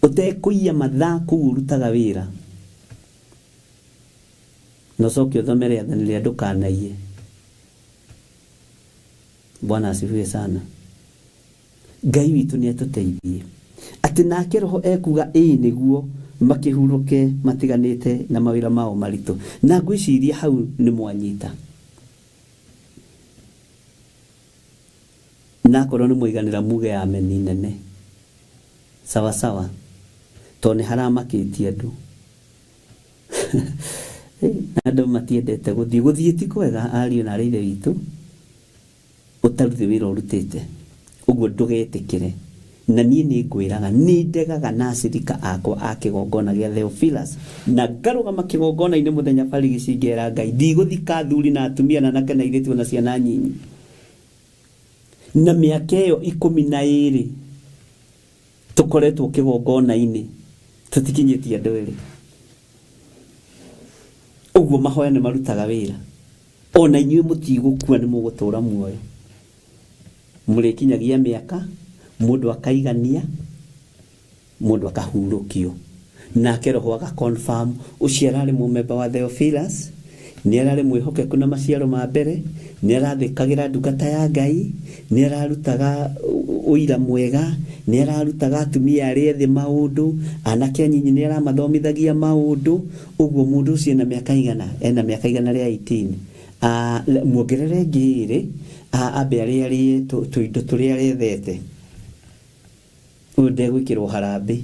ũtekũiya mathaa kũu ũrutaga wĩra, na ũcoke ũthome rĩathani rĩa ndũkanaiye. Bwana asifiwe sana. Ngai witũ nĩ atũteithie atĩ nake Roho ekuga ĩĩ nĩguo makĩhurũke matiganĩte na mawĩra mao maritũ. Na ngwĩciria hau nĩ mwanyita. Na akorwo nĩ mwaiganĩra muge ameni nene. Sawa sawa. Tondũ nĩ haramakĩtie andũ. Andũ matiendete gũthiĩ. Gũthiĩ ti kwega ariũ na arĩ ithe witũ, ũtarutĩ wĩra ũrutĩte. Ũguo ndũgetĩkĩre. Na niĩ nĩ ngwĩraga, nĩ ndegaga na acirika akwa a kĩgongona gĩa Theophilus, na ngarũgama kĩgongona-inĩ mũthenya barigici ngera Ngai, ndigũthika athuri na atumia na anake na airĩtu ona ciana nyinyi. Na mĩaka ĩyo 12 tũkoretwo kĩgongona-inĩ, tũtikinyĩtie andũ erĩ. Ũguo mahoya nĩ marutaga wĩra. Ona inyuĩ mũtigũkua nĩ mũgũtũra muoyo. Mũrĩkinyagia mĩaka, mũndũ akaigania, mũndũ akahurũkio. Nake roho aga confirm ũcio ararĩ mũmemba wa Theophilus, nĩ ararĩ mwĩhokeku na maciaro ma mbere, nĩ arathĩkagĩra ndungata ya Ngai, nĩ ararutaga ũira mwega, nĩ ararutaga atumia arĩa ethĩ maũndũ, anake anyinyi nĩ aramathomithagia maũndũ. Ũguo mũndũ ũcio ena mĩaka igana, ena mĩaka igana rĩa 18. Muongerere ĩngĩ ĩrĩ, ambe arĩe arĩe tũindo tũrĩa arethete. Ũyũ ndegwĩkĩrwo harambĩ.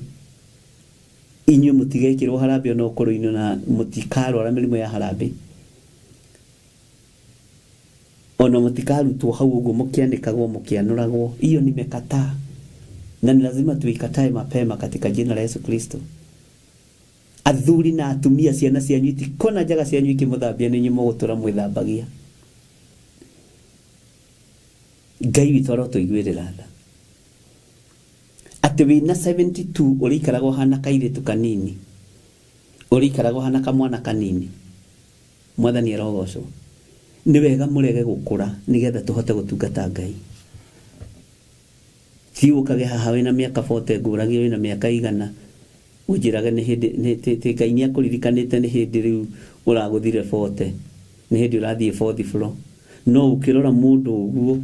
Inyuĩ mũtigekĩrwo harambĩ ona ũkũrũ-inĩ na mũtikarwara mĩrimũ ya harambĩ. Ona mũtikarutwo hau ũguo mũkĩanĩkagwo mũkĩanũragwo. Hiyo nimekataa. Na ni lazima tuikatae mapema katika jina la Yesu Kristo. Athuri na atumia ciana cianyu itikona njaga cianyu ikĩmũthambia nĩ inyuĩ mũgũtũra mwĩthambagia. Ngai witũ arotũiguĩrĩra tha. Atĩ wĩna 72 ũrĩikaraga ũhana kairĩtu kanini, ũrĩikaraga ũhana kamwana kanini. Mwathani arogocwo. Nĩ wega mũrege gũkũra nĩgetha tũhote gũtungata Ngai. Ti ũkage haha wĩna mĩaka 40 ngũragie wĩna mĩaka igana ũnjĩrage nĩ hĩndĩ nĩ Ngai nĩ akũririkanĩte nĩ hĩndĩ rĩu ũragũthire 40, nĩ hĩndĩ ũrathiĩ fourth floor. No ũkĩrora mũndũ ũguo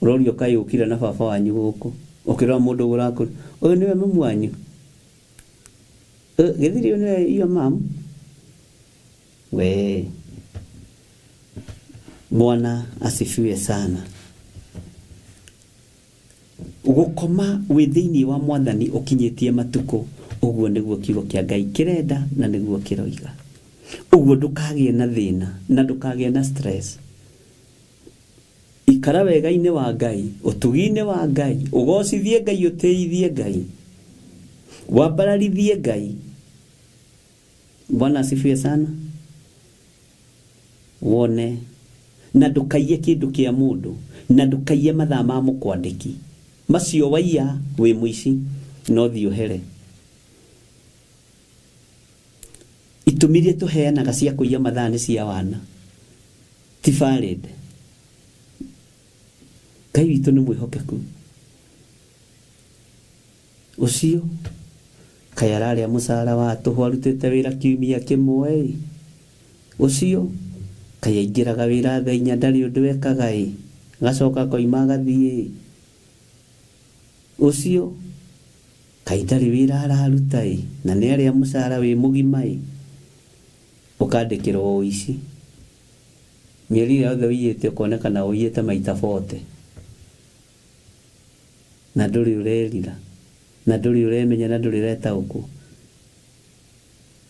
ũrorio kaĩ ũkire na baba wanyu gũkũ, ũkĩrora mũndũ ũguo ũrakũra, ũyũ nĩwe mamu wanyu, gĩthiri ũyũ nĩwe your mom. We Bwana asifiwe sana. Gũkoma wĩ thĩinĩ wa Mwathani ũkinyĩtie matukũ, ũguo nĩguo kiugo kĩa Ngai kĩrenda na nĩguo kĩroiga. Ũguo ndũkagĩe na thĩna na ndũkagĩe na stress. Ikara wega-inĩ wa Ngai, ũtugi-inĩ wa Ngai, ũgocithie Ngai, ũtĩithie Ngai, wambararithie Ngai. Bwana asifiwe sana. Wone na ndũkaiye kĩndũ kĩa mũndũ, na ndũkaiye mathaa ma mũkwandĩki. Macio waiya wĩ mũici, no thiĩ ũhere. Itũmi iria tũheanaga cia kũiya mathaa nĩ cia wana, ti valid. Ngai witũ nĩ mwĩhokeku. Ũcio kaĩ ararĩa mũcara wa tũhũ arutĩte wĩra kiumia kĩmwe ĩ. Ũcio kaĩ aingĩraga wĩra thaa inya ndarĩ ũndũ ekaga ĩ, agacoka akoima agathiĩ ĩ. Ũcio kaĩ ndarĩ wĩra araruta ĩ, na nĩ arĩa mũcara wĩ mũgima ĩ. Ũkandĩkĩrwo ũici. Mĩeri ĩrĩa yothe ũiyĩte ũkonekana ũiyĩte maita 40. Na ndũrĩ ũrerira, na ndũrĩ ũremenya, na ndũrĩ ũretaũkwo.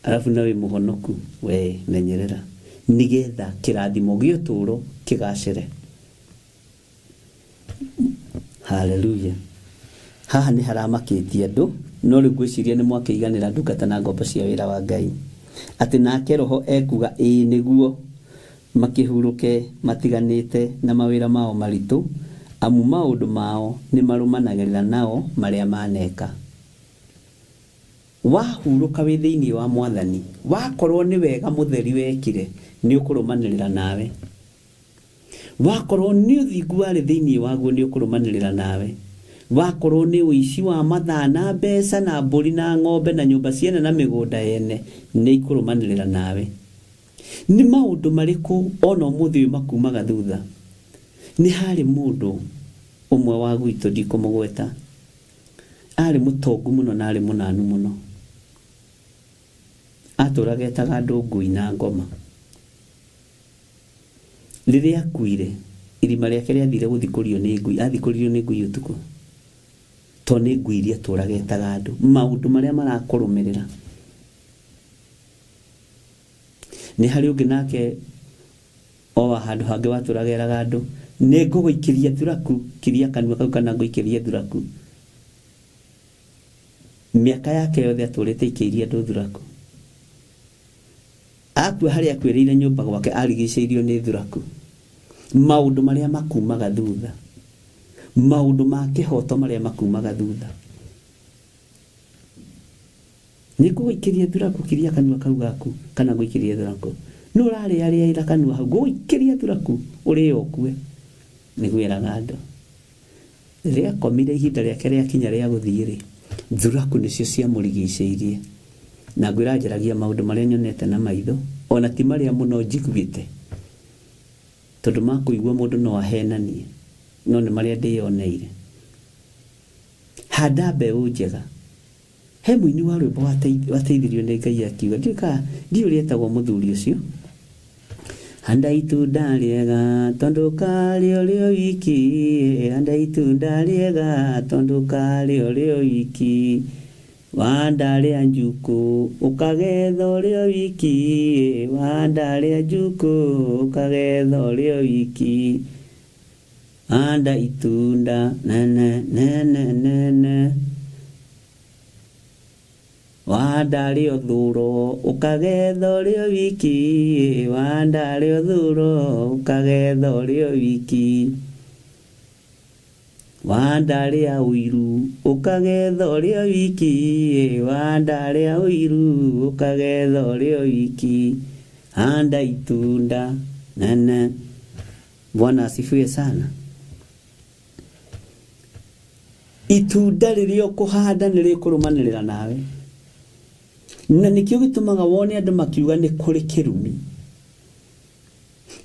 Arabu na wĩ mũhonoku, we menyerera nĩgetha kĩrathimo gĩa ũtũũro kĩgacĩre. Haleluya. Haha nĩ haramakĩtie andũ, no rĩu ngwĩciria nĩ mwakĩiganĩra ndungata na ngombo cia wĩra wa Ngai. Atĩ nake roho ekuga ĩĩ nĩguo makĩhurũke matiganĩte na mawĩra mao maritũ, amu maũndũ mao nĩ marũmanagĩrĩra nao marĩa maneka. Wahurũka wĩ thĩinĩ wa Mwathani, wakorwo nĩ wega mũtheri wekire, nĩ ũkũrũmanĩrĩra nawe. Wakorwo nĩ ũthingu warĩ thĩinĩ waguo, nĩ ũkũrũmanĩrĩra nawe. Wakorwo nĩ ũici wa mathaa na mbeca na mbũri na ng'ombe na nyũmba ciene na mĩgũnda yene, nĩ ikũrũmanĩrĩra nawe. Nĩ maũndũ marĩkũ ona ũmũthĩ ũyũ makumaga thutha? Nĩ harĩ mũndũ ũmwe wa gwitũ ndikũmũgweta, arĩ mũtongu mũno na arĩ mũnanu mũno. Atũraga etaga andũ ngui na ngoma. Rĩrĩa akuire, irima rĩake rĩathire gũthikũrio nĩ ngui, athikũririo nĩ ngui ũtukũ. To nĩ ngui iria atũraga etaga andũ. Maũndũ marĩa marakũrũmĩrĩra. Nĩ harĩ ũngĩ nake o wa handũ hangĩ watũraga eraga andũ, nĩ ngũgũikĩria thuraku, kiria kanua kau kana ngũikĩrie thuraku. Mĩaka yake yothe atũrĩte aikĩirie andũ thuraku. Akua harĩa akuĩrĩire nyũmba gwake arigicĩirio nĩ thuraku. Maũndũ marĩa makumaga thutha. Maũndũ ma kĩhoto marĩa makumaga thutha. Nĩ ngũgũikĩria thuraku kiria kanua kau gaku kana ngũikĩrie thuraku. Nũ ũrarĩarĩaĩra kanua hau ngũgũikĩria thuraku ũrĩe ũkue. Nĩguo eraga andũ. Rĩrĩa akomire ihinda rĩake rĩakinya rĩa gũthiĩ-rĩ, thuraku nĩcio ciamũrigicĩirie. Na ngwĩra njaragia maũndũ marĩa nyonete na maitho, o na ti marĩa mũno njiguĩte, tondũ ma kũigua mũndũ no ahenanie, no nĩ marĩa ndĩyoneire. Handa mbeũ njega. He mũini wa rwĩmbo wateithirio nĩ Ngai akiuga, ndiũĩ kana, ndiũĩ ũrĩa etagwo mũthuri ũcio. Handa itunda rĩega tondũ karĩ ũrĩ o wiki, handa itunda rĩega tondũ karĩ ũrĩ o wiki. Wahanda rĩa njukũ ũkagetha ũrĩ o wiki, wahanda rĩa njukũ ũkagetha ũrĩ o wiki. Handa itunda nene nene nene. Wahanda rĩa ũthuro ũkagetha ũrĩ o wiki, wahanda rĩa ũthuro ũkagetha ũrĩ o wiki. Wahanda rĩa ũiru ũkagetha ũrĩ o wiki, wahanda rĩa ũiru ũkagetha ũrĩ o wiki. Handa itunda nene. Bwana asifiwe sana. Itunda rĩrĩa ũkũhanda nĩ rĩkũrũmanĩrĩra nawe. Na nĩkĩo gĩtũmaga wone andũ makiuga nĩ kũrĩ kĩrumi.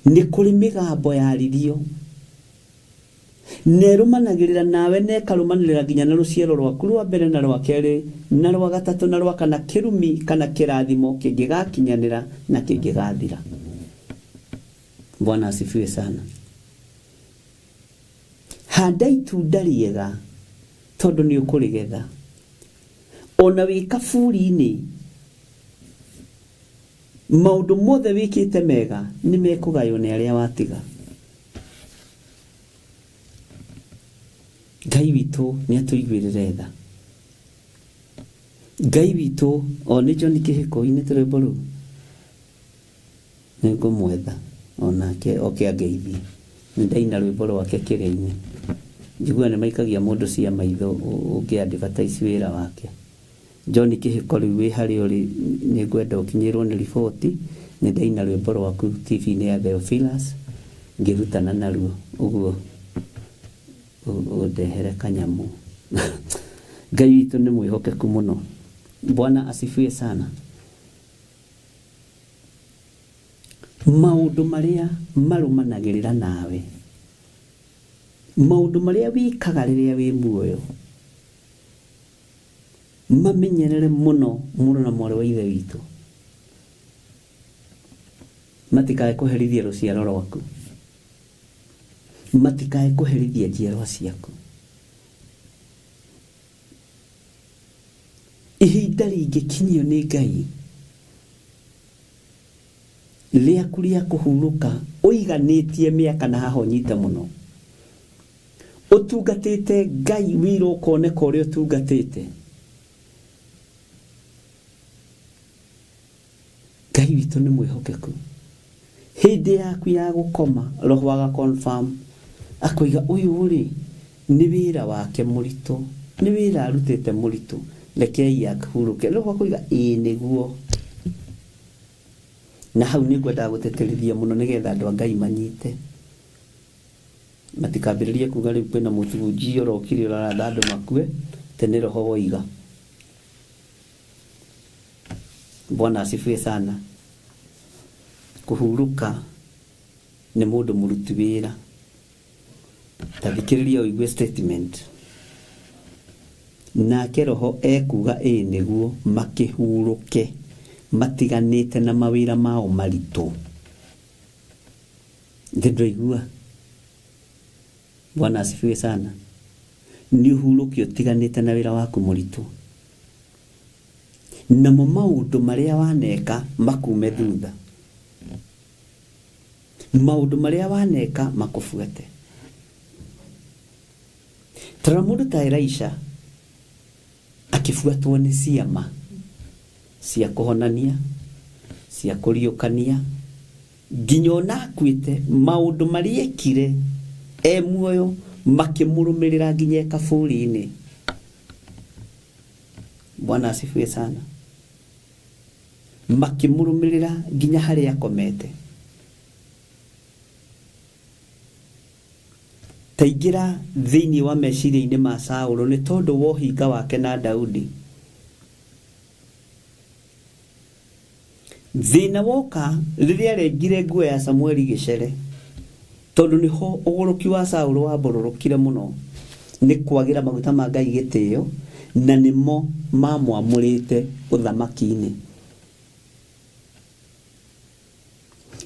Nĩ kũrĩ mĩgambo yaririo. Na ĩrũmanagĩrĩra nawe na ĩkarũmanĩrĩra nginya na rũciaro rwaku rwa mbere na rwa kerĩ na rwa gatatũ na rwa kana kĩrumi kana kĩrathimo kĩngĩgakinyanĩra na kĩngĩgathira. Bwana asifiwe sana. Handa itunda rĩega tondũ nĩ ũkũrĩgetha. Ona wĩ kaburi-inĩ maũndũ mothe wĩkĩte mega nĩ mekũgaywo nĩ arĩa watiga. Ngai witũ nĩ atũiguĩrĩre tha. Ngai witũ o nĩ John Kĩhĩko inĩte rwĩmbo rũu. Nĩ ngũmwetha o nake oke angeithie. Nĩ ndaina rwĩmbo rwake kĩrĩa-inĩ. Njiguaga nĩ maikagia mũndũ cia maitho ũngĩ advertise wĩra wake. John Kĩhĩko rĩu wĩ harĩa ũrĩ nĩ ngwenda ũkinyĩrwo nĩ riboti. Nĩ ndaina rwĩmbo rwaku TV-inĩ ya Theophilus ngĩrutana naruo ũguo ũndehere kanyamũ. Ngai witũ nĩ mwĩhokeku mũno. Bwana asifiwe sana. Maũndũ marĩa marũmanagĩrĩra nawe, maũndũ marĩa wĩkaga rĩrĩa wĩ muoyo, mamenyerere mũno mũrũ na mwarĩ wa Ithe witũ, matikae kũherithia rũciaro rwaku, matikae kũherithia njiarwa ciaku. Ihinda rĩngĩkinyio nĩ Ngai rĩaku rĩa kũhurũka ũiganĩtie mĩaka na haha ũnyite mũno, ũtungatĩte Ngai wĩra ũkoneka ũrĩa ũtungatĩte, Ngai witũ nĩ mwĩhokeku. Hĩndĩ yaku ya gũkoma roho aga confirm akoiga ũyũ rĩ nĩ wĩra wake mũritũ, nĩ wĩra arutĩte mũritũ, rekei ahurũke. Roho akoiga ĩĩ nĩguo. Na hau nĩ ngwendaga gũtĩtĩrithia mũno nĩgetha andũ a Ngai manyite. Matikambĩrĩrie kuga rĩu kwĩna mũhunjia ũrokire ũraratha andũ makue, atĩ nĩ roho woiga. Bwana asifiwe sana. Kũhurũka nĩ mũndũ mũruti wĩra. Ta thikĩrĩria ũigue statement. Nake roho ekuga ĩĩ nĩguo makĩhurũke matiganĩte na mawĩra mao maritũ. Thĩ ndũraigua? Bwana asifiwe sana. Nĩ ũhurũke ũtiganĩte na wĩra waku mũritũ. Namo maũndũ marĩa waneka makume thutha. Maũndũ marĩa waneka makũbuate. Tarora mũndũ ta Elisha akĩbuatwo nĩ ciama cia kũhonania, cia kũriũkania, nginya ona akuĩte maũndũ marĩa ekire e muoyo makĩmũrũmĩrĩra nginya e kaburi-inĩ. Bwana asifiwe sana. Makĩmũrũmĩrĩra nginya harĩa akomete. Ta ingĩra thĩinĩ wa meciria-inĩ ma Saũlũ nĩ tondũ wa ũhinga wake na Daudi. Thĩna woka rĩrĩa arengire nguo ya Samueli gĩcere, tondũ nĩho ũgũrũki wa Saũlũ wambororokire mũno nĩ kwagĩra maguta ma Ngai gĩtĩo, na nĩmo mamwamũrĩte ũthamaki-inĩ.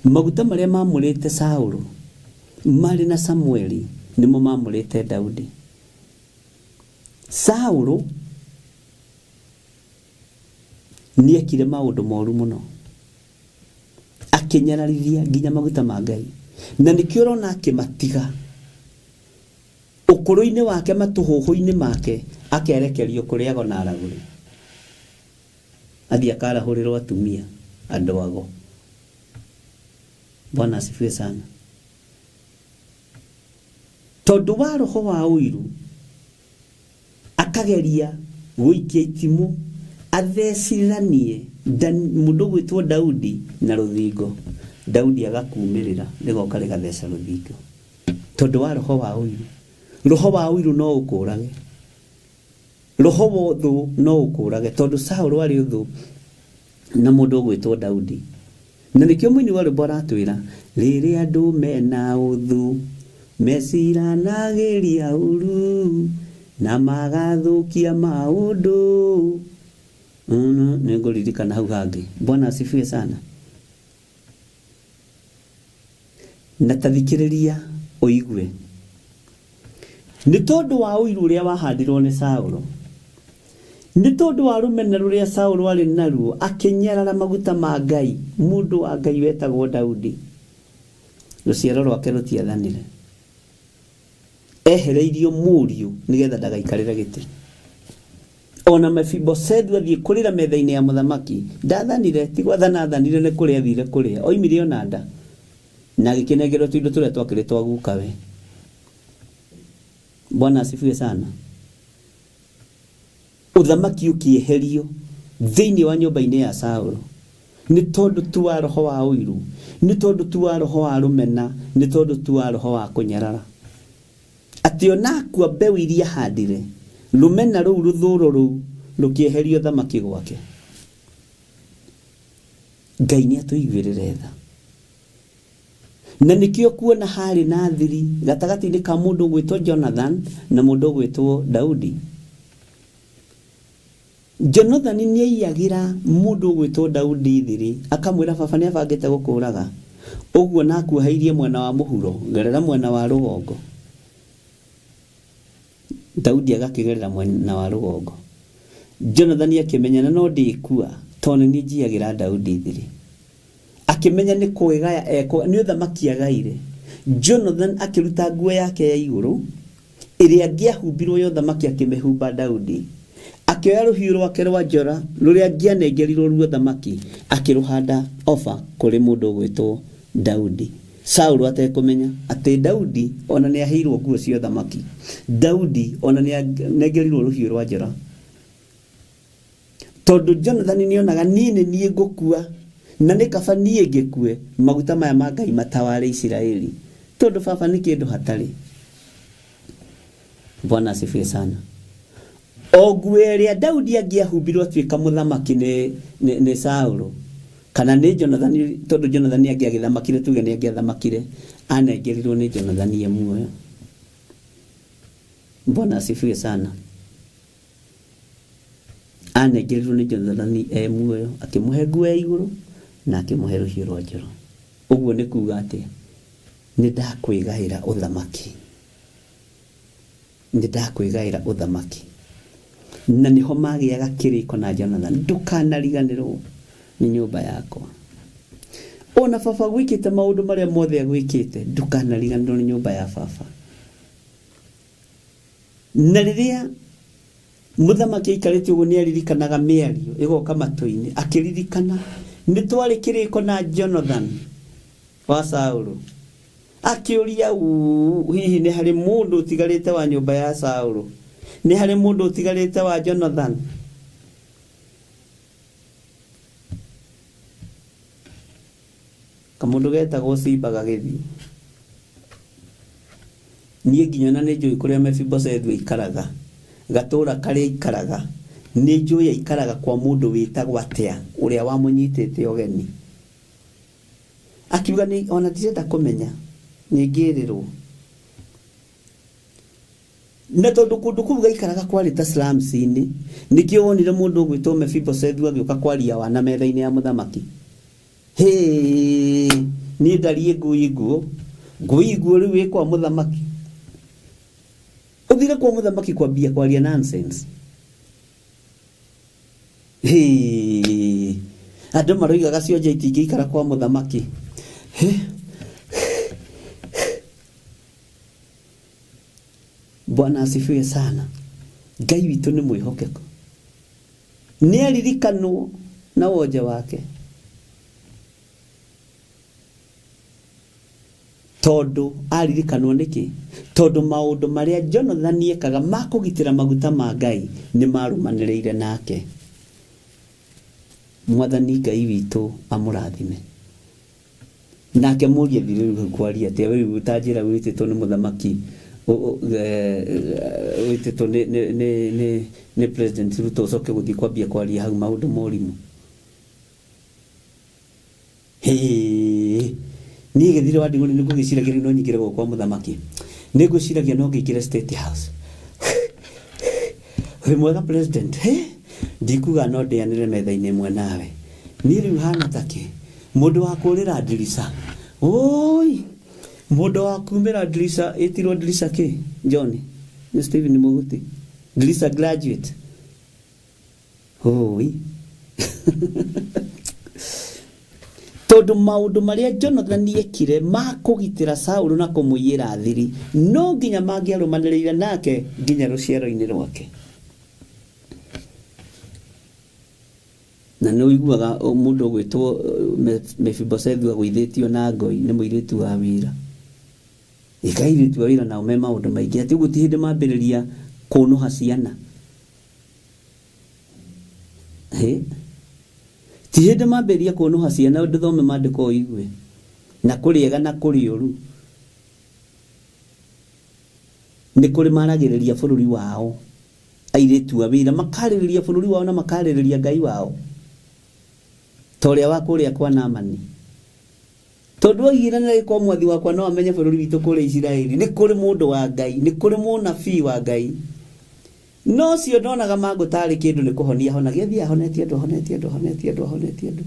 Maguta marĩa maamũrĩte Saũlũ marĩ na Samueli nĩmo maamũrĩte Daudi. Saũlũ nĩekire maũndũ moru mũno, akĩnyararithia nginya maguta ma Ngai, na nĩkĩo ũrona akĩmatiga ũkũrũ-inĩ wake, matũhũhũ-inĩ make, akerekerio kũrĩ ago na aragũri. Athiĩ akarahũrĩrwo atumia andũ ago. Bwana asifiwe sana. Tondũ wa roho wa ũiru akageria gũikia itimũ athecithanie mũndũ ũgwĩtwo Daudi na rũthingo. Daudi agakumĩrĩra rĩgoka rĩgatheca rũthingo tondũ wa roho wa ũiru. Roho wa ũiru no ũkũrage. Roho wa ũthũ no ũkũũrage, tondũ Saũlũ aarĩ ũthũ na mũndũ ũgwĩtwo Daudi. Na nĩkĩo mũini wa rwĩmbo aratwĩra, rĩrĩa andũ mena ũthũ, meciranagĩria ũru, na magathũkia maũndũ. Nĩngũririkana hau hangĩ. Bwana asifiwe sana. Na ta thikĩrĩria ũigue. Nĩ tondũ wa ũiru ũrĩa wahandirwo nĩ Saũlũ, nĩ tondũ wa rũmena rũrĩa Saũlũ aarĩ naruo, akĩnyarara maguta ma Ngai, mũndũ wa Ngai wetagwo Daudi. Rũciaro rwake rũtiathanire. Ehereirio mũriũ nĩgetha ndagaikarĩre gĩtĩ. Ona Mefibosethu athiĩ kũrĩra metha-inĩ ya mũthamaki, ndaathanire, ti gwathana aathanire, nĩ kũrĩa aathiire kũrĩa. Oimire o na nda, na agĩkĩnengerwo tũindo tũrĩa twakĩrĩ twa gukawe. Bwana asifiwe sana. Ũthamaki ũkĩeherio thĩinĩ wa nyũmba-inĩ ya Saũlũ, nĩ tondũ tu wa roho wa ũiru, nĩ tondũ tu wa roho wa rũmena, nĩ tondũ tu wa roho wa kũnyarara. Atĩ o na akua mbeũ iria ahandire, rũmena rũu rũthũũro rũu rũkĩeheria ũthamaki gwake. Ngai nĩ atũiguĩrĩre tha. Na nĩkĩo kuona harĩ na thiri gatagatĩ-inĩ ka mũndũ ũgwĩtwo Jonathan na mũndũ ũgwĩtwo Daudi. Jonathani nĩaiyagĩra mũndũ ũgwĩtwo Daudi thiri, akamwĩra, Baba nĩabangĩte gũkũũraga, ũguo na akuoheirie mwena wa mũhuro, gerera mwena wa rũgongo. Daudi agakĩgerera mwena wa rũgongo. Jonathani akĩmenya, na no ndĩkua, tondũ nĩ niĩ njiyagĩra Daudi thiri. Akĩmenya nĩ kwĩgaya ekũgaya, nĩ ũthamaki agaire. Jonathan akĩruta nguo yake ya igũrũ, ĩrĩa angĩahumbirwo ya ũthamaki akĩmĩhumba Daudi. Akĩoya rũhiũ rwake rwa njora rũrĩa angĩanengerirwo ruo ũthamaki, akĩrũhanda oba kũrĩ mũndũ ũgwĩtwo Daudi. Saulu atekũmenya atĩ Daudi o na nĩaheirwo nguo cia ũthamaki. Daudi o na nĩanengerirwo rũhiũ rwa njora. Tondũ Jonathani nĩonaga niĩ nĩ niĩ ngũkua, na nĩ kaba niĩ ngĩkue, maguta maya ma Ngai mataware Isiraeli, tondũ baba nĩ kĩndũ hatarĩ. Bwana asifiwe sana. O nguo ĩrĩa Daudi angĩahumbirwo atuĩka mũthamaki nĩ, nĩ, nĩ Saũlũ, kana nĩ Jonathani, tondũ Jonathani angĩagĩthamakire, tuge nĩ angĩathamakire, anengerirwo nĩ Jonathani e muoyo. Bwana asifiwe sana. Anengerirwo nĩ Jonathani e muoyo, akĩmũhe nguo ya igũrũ na akĩmũhe rũhiũ rwa njora. Ũguo nĩ kuuga atĩa? Nĩ ndakwĩgaĩra ũthamaki. Nĩ ndakwĩgaĩra ũthamaki. Na nĩho magĩaga kĩrĩko na Jonathani, ndũkanariganĩrwo nĩ nyũmba yakwa. Ona baba gwĩkĩte maũndũ marĩa mothe agwĩkĩte, ndũkanariganĩrwo nĩ nyũmba ya baba. Na rĩrĩa mũthamaki aikarĩte ũguo nĩ aririkanaga mĩario ĩgoka matũ-inĩ, akĩririkana nĩ twarĩ kĩrĩko na Jonathan wa Saũlũ. Akĩũria ũũ, hihi nĩ harĩ mũndũ ũtigarĩte wa nyũmba ya Saũlũ? Nĩ harĩ mũndũ ũtigarĩte wa Jonathan? Kamũndũ getagwo Simba gagĩthiĩ. Niĩ nginya na nĩ njũĩ kũrĩa Mefiboshethu aikaraga, gatũũra karĩa aikaraga, nĩ njũĩ aikaraga kwa mũndũ wĩtagwo atĩa, ũrĩa wamũnyitĩte ũgeni. Akiuga nĩ ona ndirenda kũmenya, nĩ ngĩrĩrwo. Na tondũ kũndũ kũu gaikaraga kwarĩ ta slums-inĩ, nĩkĩo wonire mũndũ ũgwĩtwo Mefiboshethu agĩũka kwaria wana metha-inĩ ya mũthamaki. Hĩ, niĩ ndariĩ ngui nguũ, ngui nguũ rĩu ĩ kwa mũthamaki. Ũthire kwa mũthamaki kwambia kwaria nonsense. Hĩ, andũ maroigaga cionje itingĩikara kwa mũthamaki. Hĩ. Bwana asifiwe sana. Ngai witũ nĩ mwĩhokeku. Nĩ aririkanwo na wonje wake. Tondũ aririkanwo nĩkĩ? Tondũ maũndũ marĩa Jonathani ekaga ma kũgitĩra maguta ma Ngai nĩ marũmanĩrĩire nake. Mwathani Ngai witũ amũrathime. Nake mũrie thirĩ rĩu hau kwaria atĩa rĩu ta njĩra wĩtĩtwo nĩ mũthamaki wĩtĩtwo nĩ nĩ nĩ nĩ nĩ President Ruto ũcoke gũthiĩ kwambia kwaria hau maũndũ morimũ. Hĩĩ, niĩ gĩthire wa ndigũrĩ nĩ ngũgĩciragia rĩu no nyingĩre gũkũ kwa mũthamaki. Nĩ ngwĩciragia no ngĩingĩre State House. Wĩ mwega President? Hĩ, ndikuga no ndĩanĩre metha-inĩ ĩmwe nawe. Niĩ rĩu hana takĩ? Mũndũ wa kũrĩra ndirica. Ũũi! Mũndũ wa kumĩra ndirica, ĩtirwo ndirica kĩ? John, nĩ Stephen Mũguti. Ndirica graduate. Ũũi! Tondũ maũndũ marĩa Jonathani ekire ma kũgitĩra Saulu na kũmũiyĩra thiri no nginya mangĩarũmanĩrĩire nake nginya rũciaro-inĩ rwake. Na nĩ ũiguaga mũndũ ũgwĩtwo Mefiboshethu agũithĩtio na ngoi nĩ mũirĩtu wa wĩra. Ĩka airĩtu a wĩra nao me maũndũ maingĩ atĩ ũguo ti hĩndĩ mambĩrĩria kũnũha ciana. Hĩ? Ti hĩndĩ mambĩrĩria kũnũha ciana ndũthome maandĩko ũigue. Na kũrĩ ega na kũrĩ ũru. Nĩ kũrĩ maragĩrĩria bũrũri wao. Airĩtu a wĩra makarĩrĩria bũrũri wao na makarĩrĩria Ngai wao. Ta ũrĩa wa kũrĩa kwa Naamani. Tondũ oigire na rĩkwa mwathi wakwa no amenye bũrũri witũ kũrĩa Isiraeli nĩ kũrĩ mũndũ wa Ngai, nĩ kũrĩ mũnabii wa Ngai. No ũcio ndonaga mangũ tarĩ kĩndũ nĩ kũhonia ahonagia, athiĩ ahonetie andũ, ahonetie andũ, ahonetie andũ, ahonetie andũ.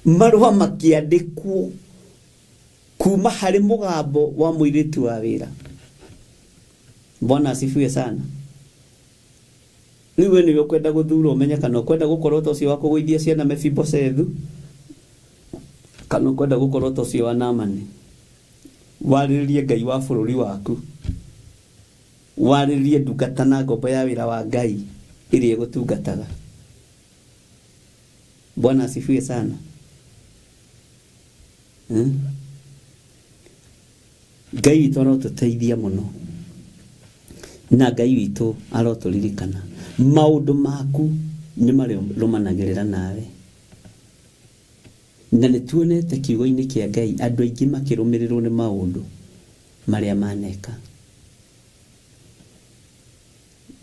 Marũa makĩandĩkwo kuma harĩ mũgambo wa mũirĩtu wa wĩra. Bwana asifiwe sana. Rĩu we nĩwe ũkwenda gũthura ũmenye kana ũkwenda gũkorwo ta ũcio wa kũgũithia ciana Mefiboshethu kana ũkwenda gũkorwo ta ũcio wa Naamani. Warĩrĩrie Ngai wa bũrũri waku. Warĩrĩrie ndungata na ngombo ya wĩra wa Ngai ĩrĩa ĩgũtungataga. Bwana asifiwe sana. Hmm? Ngai witũ arotũteithia mũno na Ngai witũ arotũririkana. Maũndũ maku nĩ marĩrũmanagĩrĩra nawe. Na nĩ tuonete kiugo-inĩ kĩa Ngai andũ aingĩ makĩrũmĩrĩrwo nĩ maũndũ marĩa maneka.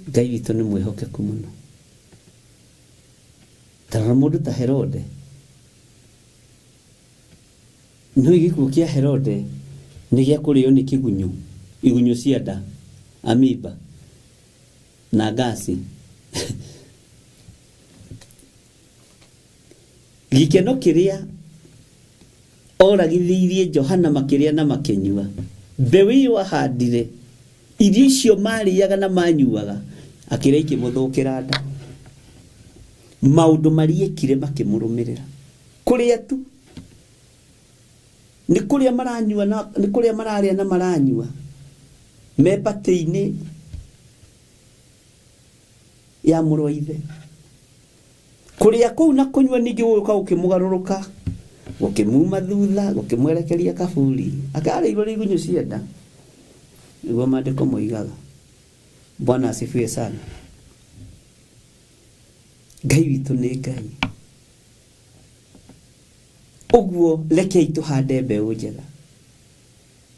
Ngai witũ nĩ mwĩhokeku mũno. Ta rora mũndũ ta Herode. Nĩũĩ gĩkuũ kĩa Herode nĩ gĩa kũrĩo nĩ kĩgunyũ, igunyũ cia nda, amoeba, na ngasi. Gĩkeno kĩrĩa oragithĩirie Johana makĩrĩa na makĩnyua, mbeũ ĩyo ahandire, irio icio marĩaga na manyuaga, akĩrĩa ikĩmũthũkĩra nda. Maũndũ marĩa ekire makĩmũrũmĩrĩra. Kũrĩa tu. Nĩ kũrĩa maranyua na nĩ kũrĩa mararĩa na maranyua me batĩ-inĩ ya mũrũ wa ithe. Kũrĩa kũu na kũnyua ningĩ gũgĩũka gũkĩmũgarũrũka, gũkĩmuma thutha, gũkĩmwerekeria kaburi. Akarĩirwo nĩ igunyũ cia nda. Nĩguo maandĩko moigaga. Bwana asifiwe sana. Ngai witũ nĩ Ngai. Ũguo rekei tũhande mbeũ njega.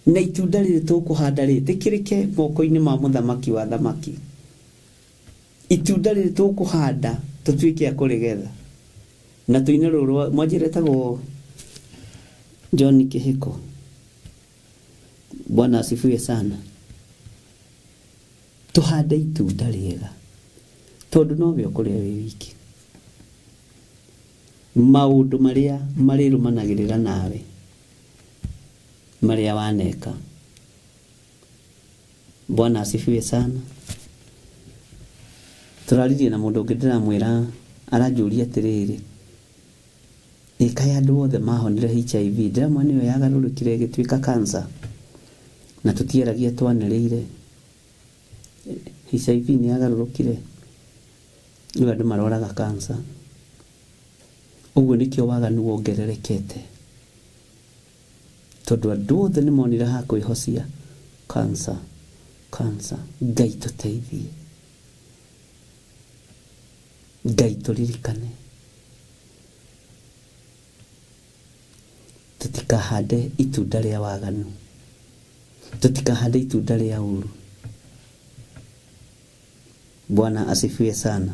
Na itunda rĩrĩ tũkũhanda rĩtĩkĩrĩke moko-inĩ ma mũthamaki wa thamaki. Itunda rĩrĩ tũkũhanda tũtuĩke a kũrĩgetha. Na tũine rũrũ rwa mwanjĩra etagwo John Kĩhĩko. Bwana asifiwe sana. Tũhande itunda rĩega tondũ nowe ũkũrĩa wĩ wiki. Maũndũ marĩa marĩrũmanagĩrĩra nawe marĩa waneka. Bwana asifiwe sana. Tũraririe na mũndũ ũngĩ ndĩramwĩra aranjũria atĩrĩrĩ, ĩ kaĩ andũ othe mahonire HIV? Ndĩramwĩra nĩyo yagarũrũkire ĩgĩtuĩka cancer na tũtiaragia twanĩrĩire. HIV nĩ yagarũrũkire, rĩu andũ marwaraga cancer. Ũguo nĩkĩo waganu wongererekete, tondũ andũ othe nĩ monire ha kwĩhocia cancer, cancer. Ngai tũteithie, Ngai tũririkane, tũtikahande itunda rĩa waganu, tũtikahande itunda rĩa ũru. Bwana asifiwe sana.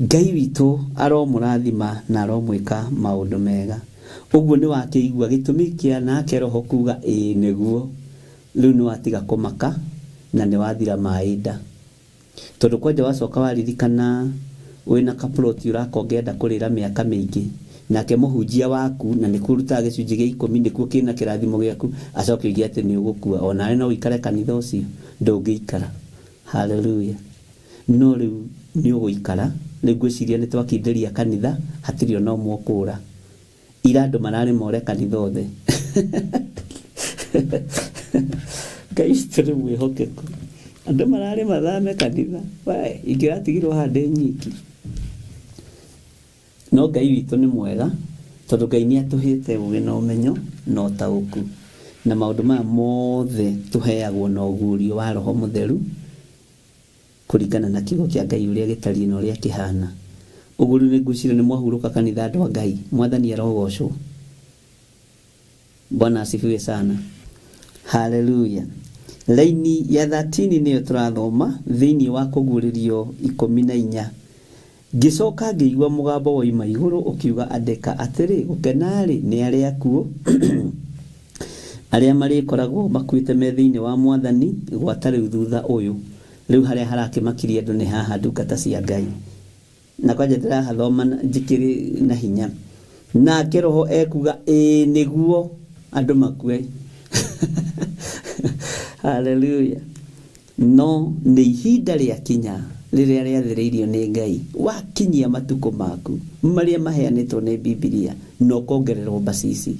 Ngai witũ aromũrathima na aromwĩka maũndũ mega. Ũguo nĩ wakĩigua gĩtũmi kĩa nake roho kuga ĩĩ nĩguo. Rĩu nĩ watiga kũmaka na nĩ wathira maĩ nda. Tondũ kwanja wacoka waririkana wĩna kaploti ũraka ũngĩenda kũrĩra mĩaka mĩingĩ, nake mũhunjia waku, na nĩkuo ũrutaga gĩcunjĩ gĩa ikũmi, nĩkuo kĩna kĩrathimo gĩaku, acoke oige atĩ nĩ ũgũkua. O nawe no ũikare kanitha ũcio? Ndũngĩikara. Hallelujah. No rĩu nĩ ũgũikara. Rĩu ngwĩciria nĩ twakindĩria kanitha, hatirĩ ona ũmwe ũkũra. Ira andũ mararĩ more kanitha othe. Ngai witũ nĩ mwĩhokeku. Andũ mararĩ mathame kanitha. We, ingĩratigirwo haha ndĩ nyiki. No Ngai witũ nĩ mwega, tondũ Ngai nĩ atũhĩte ũgĩ na ũmenyo na ũtaũku. Na maũndũ maya mothe tũheagwo na ũguũrio wa Roho Mũtheru. Kũringana na kiugo kĩa Ngai ũrĩa gĩtariĩ na ũrĩa kĩhana. Ũguo rĩu nĩngwĩciria nĩ mwahurũka kanitha andũ a Ngai. Mwathani arogocwo. Bwana asifiwe sana. Haleluya. Laini ya 13 nĩyo tũrathoma thĩinĩ wa Kũguũrĩrio 14. Ngĩcoka ngĩigua mũgambo woima igũrũ ũkiuga, Andĩka atĩrĩ, Gũkena-rĩ, nĩ arĩa akuũ, arĩa marĩkoragwo makuĩte me thĩinĩ wa Mwathani gwata rĩu thutha ũyũ. Rĩu harĩa harakĩmakirie andũ nĩ haha, ndungata cia Ngai. Na kwanja ndĩrahathoma njikĩrĩ na hinya. Nake Roho ekuga, Ĩĩ nĩguo, andũ makue. Haleluya. No nĩ ihinda rĩakinya rĩrĩa rĩathĩrĩirio nĩ Ngai, wakinyia matukũ maku marĩa maheanĩtwo nĩ Bibilia na ũkongererwo mbacici,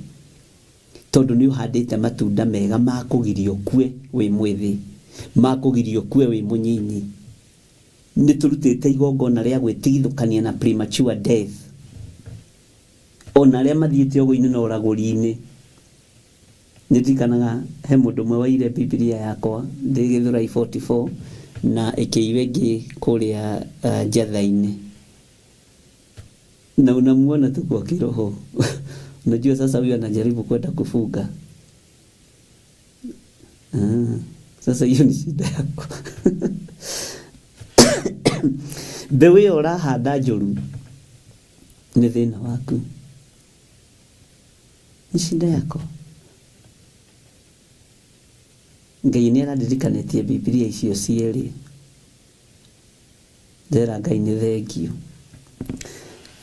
tondũ nĩ ũhandĩte matunda mega ma kũgiria ũkue wĩ mwĩthĩ, ma kũgiria ũkue wĩ mũnyinyi. Nĩ tũrutĩte igongona rĩa gwĩtigithũkania na premature death. O na arĩa mathiĩte ũgo-inĩ na ũragũri-inĩ. Nĩ ndirikanaga he mũndũ ũmwe waiyire Bibilia yakwa ndĩ Gĩthũrai 44 na ĩkĩiywo ĩngĩ kũrĩa Njatha-inĩ. Na unamuona tu kwa kiroho. Unajua sasa huyu anajaribu kwenda kufunga. Ah, sasa hiyo ni shida yako. Mbeũ ĩyo ũrahanda njũru nĩ thĩna waku. Nĩ shida yako. Ngai nĩ arandirikanĩtie Bibilia icio cierĩ. Ndĩrera Ngai nĩ thengiũ.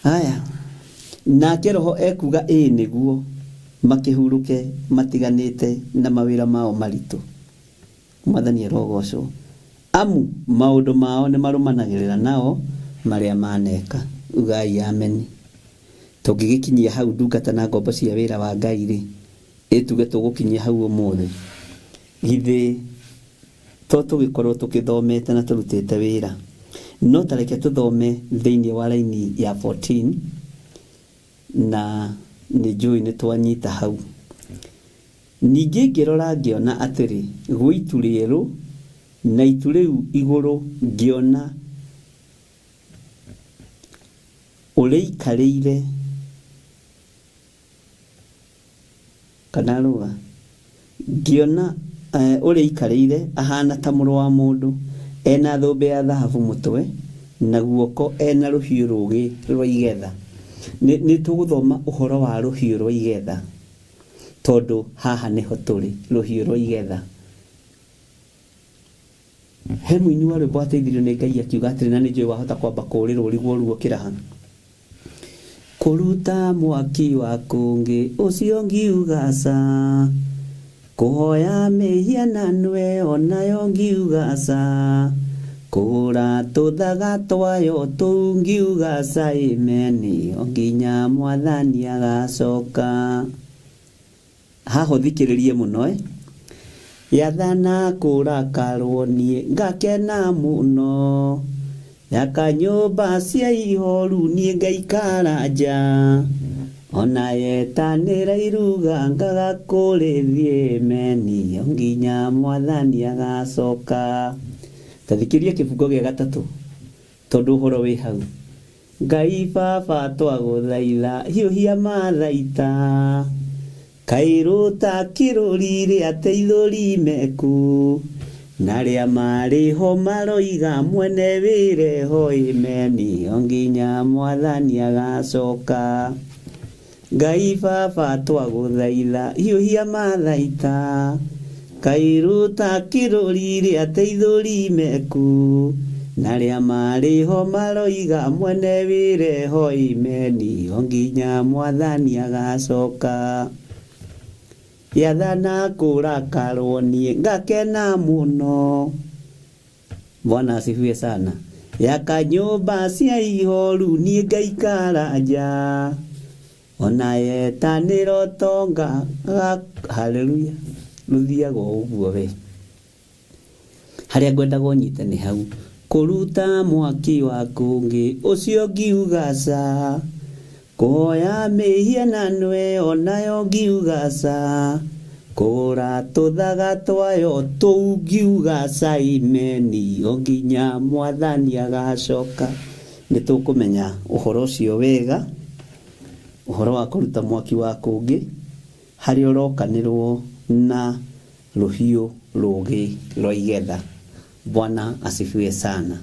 Haya, nake Roho ekuga ĩĩ nĩguo, makĩhurũke matiganĩte na mawĩra mao maritũ. Mwathani arogocwo. Amu maũndũ mao nĩmarũmanagĩrĩra nao marĩa maneka. Ugai ameni. Tũngĩgĩkinyia hau ndungata na ngombo cia wĩra wa Ngai rĩ, ĩtuge tũgũkinyia hau ũmũthĩ, githĩ to tũgĩkorwo tũkĩthomete na tũrutĩte wĩra. No tareke tũthome thĩinĩ wa raini ya 14, na nĩ njũĩ nĩ twanyita hau. Ningĩ ngĩrora ngĩona atĩrĩ, gwĩ itu rĩerũ, na itu rĩu igũrũ ngĩona ũrĩikarĩire, kana rũa ngĩona ũrĩikarĩire ahana ta mũrũ wa mũndũ, ena thũmbĩ ya thahabu mũtwe, na guoko ena rũhiũ rũũgĩ rwa igetha. Nĩ tũgũthoma ũhoro wa rũhiũ rwa igetha, tondũ haha nĩho tũrĩ, rũhiũ rwa igetha. He mũini wa rwĩmbo ateithirio nĩ Ngai akiuga atĩrĩ, na nĩ njũĩ wahota kwamba kũũrĩrwo ũrigwo ruo kĩraha. Kũruta mwaki wa kũngĩ ũcio ngiuga ca, kũhoya mĩhianano ĩyo nayo ngiuga ca, kũgũra tũthaga twayo tũu ngiuga ca, imeni o nginya mwathani agacoka. Haha ũthikĩrĩrie mũno, yathana kũrakarwo niĩ ngakena mũno, yaka nyũmba cia ihoru niĩ ngaikara nja, ona yetanĩra iruga ngaga kũrĩthiĩ meni o nginya mwathani agacoka. Tathikĩria kĩbungo gĩa gatatũ tondũ ũhoro wĩ hau. Ngai baba twagũthaitha hiũhia mathaita, kairũ ta kĩrũri rĩa teithũri meku, na arĩa marĩ ho maroiga mwene wĩre ho imeni o nginya mwathani agacoka. Ngai baba twagũthaitha hiũhia mathaita, kairũ ta kĩrũri rĩa teithũri meku, na arĩa marĩ ho maroiga mwene wĩre ho imeni o nginya mwathani agacoka. Yathana kũrakarwo niĩ ngakena mũno. Bwana asifiwe sana. Yaka nyũmba cia ihoru niĩ ngaikara nja, ona yetanĩra ũtonga. Haleluya. Rũthiaga o ũguo we. Harĩa ngwendaga ũnyite nĩ hau. Kũruta mwaki wa kũngĩ ũcio ngiuga ca, kũhoya mĩhianano ĩyo nayo ngiuga ca, kũgũra tũthaga twayo tũu ngiuga ca, imeni o nginya mwathani agacoka. Nĩ tũkũmenya ũhoro ũcio wega, ũhoro wa kũruta mwaki wa kũngĩ harĩa ũrokanĩrwo na rũhiũ rũũgĩ rwa igetha. Bwana asifiwe sana.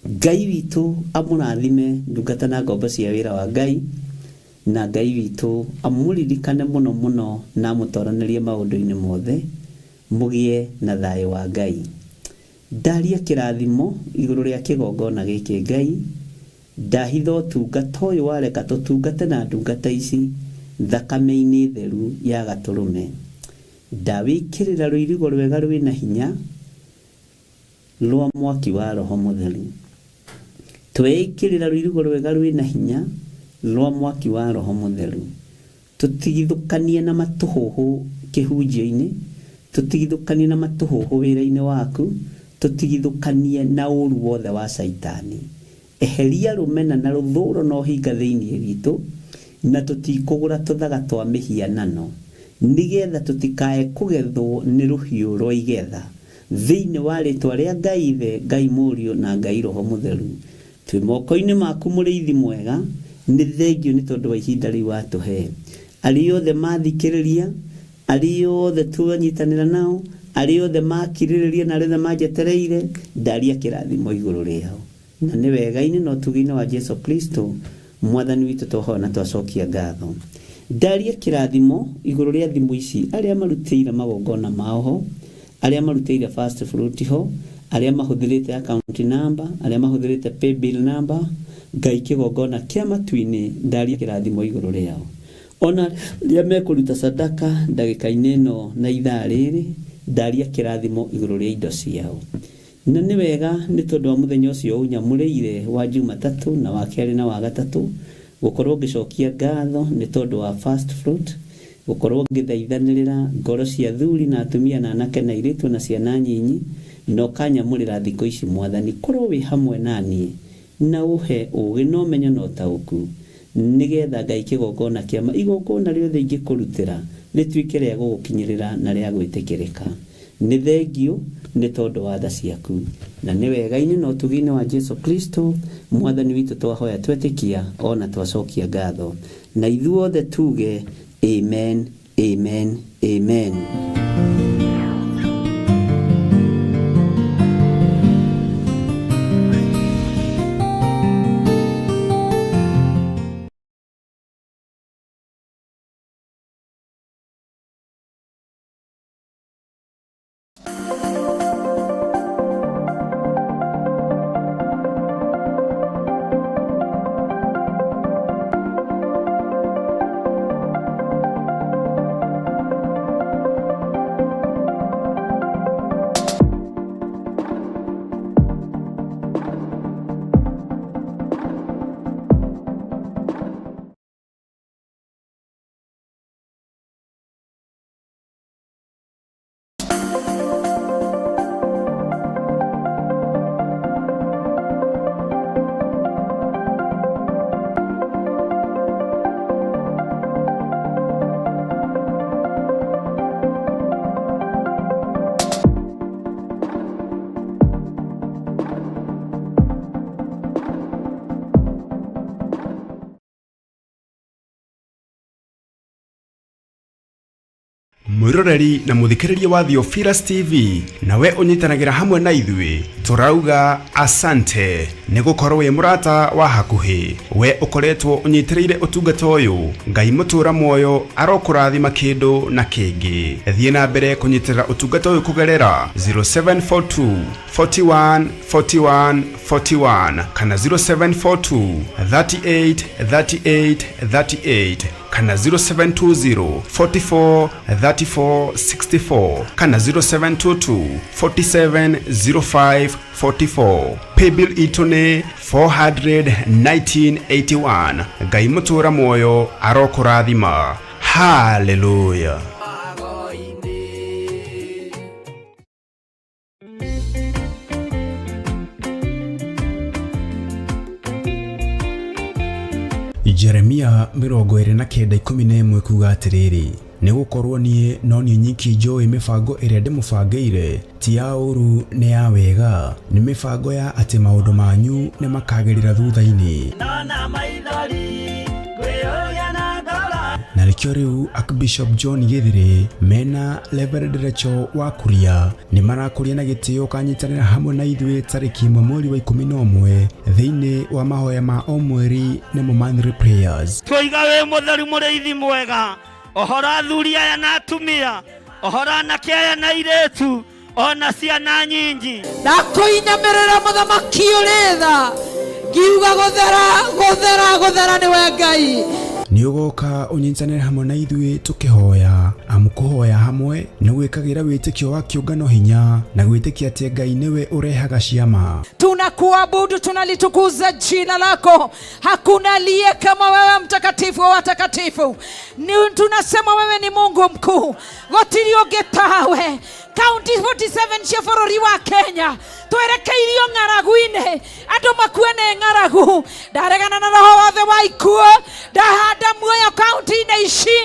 Ngai witũ amũrathime ndungata na ngombo cia wĩra wa Ngai, na Ngai witũ amũririkane mũno mũno na amũtoranĩrie maũndũ-inĩ mothe, mũgĩe na thayũ wa Ngai. Ndaria kĩrathimo igũrũ rĩa kĩgongona gĩkĩ Ngai, ndahitha ũtungata ũyũ wareka tũtungate na ndungata ici thakame-inĩ theru ya gatũrũme. Ndawĩkĩrĩra rũirigo rwega rwĩna hinya rwa mwaki wa Roho Mũtheru. Tweĩkĩrĩra rũirigo rwega rwĩna hinya rwa mwaki wa Roho Mũtheru. Tũtigithũkanie na matũhũhũ kĩhunjio-inĩ, tũtigithũkanie na matũhũhũ wĩra-inĩ waku, tũtigithũkanie na ũru wothe wa Caitani. Eheria rũmena na rũthũro na ũhinga thĩinĩ witũ, na tũtikũgũra tũthaga twa mĩhianano, nĩgetha tũtikae kũgethwo nĩ rũhiũ rwa igetha. Thĩinĩ wa rĩtwa rĩa Ngai Ithe, Ngai Mũriũ na Ngai Roho Mũtheru, twĩ moko-inĩ maku mũrĩithi mwega, nĩ thengio nĩ tondũ wa ihinda rĩu watũhe. Arĩa othe mathikĩrĩria, arĩa othe twanyitanĩra nao, arĩa othe makirĩrĩria na arĩa othe manjetereire, ndaria kĩrathimo igũrũ rĩao. Na nĩ wega-inĩ na ũtugi-inĩ wa Jesu Kristo mwathani witũ twahoya na twacokia ngatho. Ndaria kĩrathimo igũrũ rĩa thimũ ici, arĩa marutĩire magongona mao ho, arĩa marutĩire first fruit ho, arĩa mahũthĩrĩte account number, arĩa mahũthĩrĩte paybill number, Ngai kĩgongona kĩa matu-inĩ, ndaria kĩrathimo igũrũ rĩao. Ona rĩrĩa mekũruta sadaka ndagĩka-inĩ ĩno na ithaa rĩrĩ, ndaria kĩrathimo igũrũ rĩa indo ciao. Na nĩ wega nĩ tondũ wa mũthenya ũcio ũnyamũrĩire wa Jumatatũ na wa kerĩ na wa gatatũ, Gũkorwo ngĩcokia ngatho nĩ tondũ wa first fruit, gũkorwo ngĩthaithanĩrĩra ngoro cia athuri na atumia na anake na airĩtu na ciana nyinyi, na ũkanyamũrĩra thikũ ici Mwathani, korwo wĩ hamwe na niĩ na ũhe ũgĩ na ũmenyo na ũtaũku, nĩgetha Ngai kĩgongona kĩama igongona rĩothe ingĩkũrutĩra rĩtuĩke rĩa gũgũkinyĩrĩra na rĩa gwĩtĩkĩrĩka. Nĩ thengiũ nĩ tondũ wa tha ciaku, na nĩ wega-inĩ na ũtugi-inĩ wa Jesu Kristo Mwathani witũ twahoya twetĩkia ona twacokia ngatho, na ithuothe tuge amen, amen, amen. Mwiroreri na muthikiriria wa Theophilus TV, nawe unyitanagĩra hamwe na ithuĩ, tũrauga asante nĩ gũkorwo wĩ mũrata wa hakuhĩ. We ũkoretwo ũnyitĩrĩire ũtungata ũyũ, Ngai mũtũra muoyo arokũrathima kĩndũ na kĩngĩ. Thiĩ na mbere kũnyitĩrĩra ũtungata ũyũ kũgerera 0742 41 41 41 kana 0742 38 38 38 kana 0720 44 34 64 kana 0722 47 05 44. Paybill itũ nĩ 41981. Ngai mũtũra muoyo arokũrathima. Hallelujah. Jeremia 29:11 kuga atĩrĩrĩ, nĩ gũkorwo niĩ no niĩ nyiki njũĩ mĩbango ĩrĩa ndĩmũbangĩire, ti ya ũũru nĩ ya wega, nĩ mĩbango ya atĩ maũndũ manyu nĩ makagĩrĩra thutha-inĩ. Na nĩkĩo rĩu Archbishop John Githiri mena Reverend Rachel wa Kuria nĩ marakũria na gĩtĩo kanyitanĩra hamwe na ithuĩ tarĩki 1 mweri wa 11 thĩinĩ wa mahoya ma o mweri nĩmo monthly prayers. Twoiga wĩ mũtheru mũrĩithi mwega, ũhoro athuri aya na atumia, ũhoro anake aya na airĩtu, ona ciana nyinyi. Ndakũinamĩrĩra mũthamaki ũrĩ tha, ngiuga gũthera gũthera gũthera nĩwe Ngai. Nĩ ũgoka ũnyitanĩre hamwe na ithuĩ tũkĩhoya, amu kũhoya hamwe nĩ gwĩkagĩra wĩtĩkio wa kĩũngano hinya na gwĩtĩkia atĩ Ngai nĩwe ũrehaga ciama. Tunakuabudu, tunalitukuza jina lako. Hakuna aliye kama wewe, mtakatifu wa watakatifu. Tunasema wewe ni Mungu mkuu, gũtirĩ ũngĩ tawe. County 47 cia bũrũri wa Kenya twerekeirio ng'aragu-inĩ, andũ makue nĩ ng'aragu. Ndaregana na roho wothe wa ikuũ, ndahanda muoyo kaunti-inĩ ici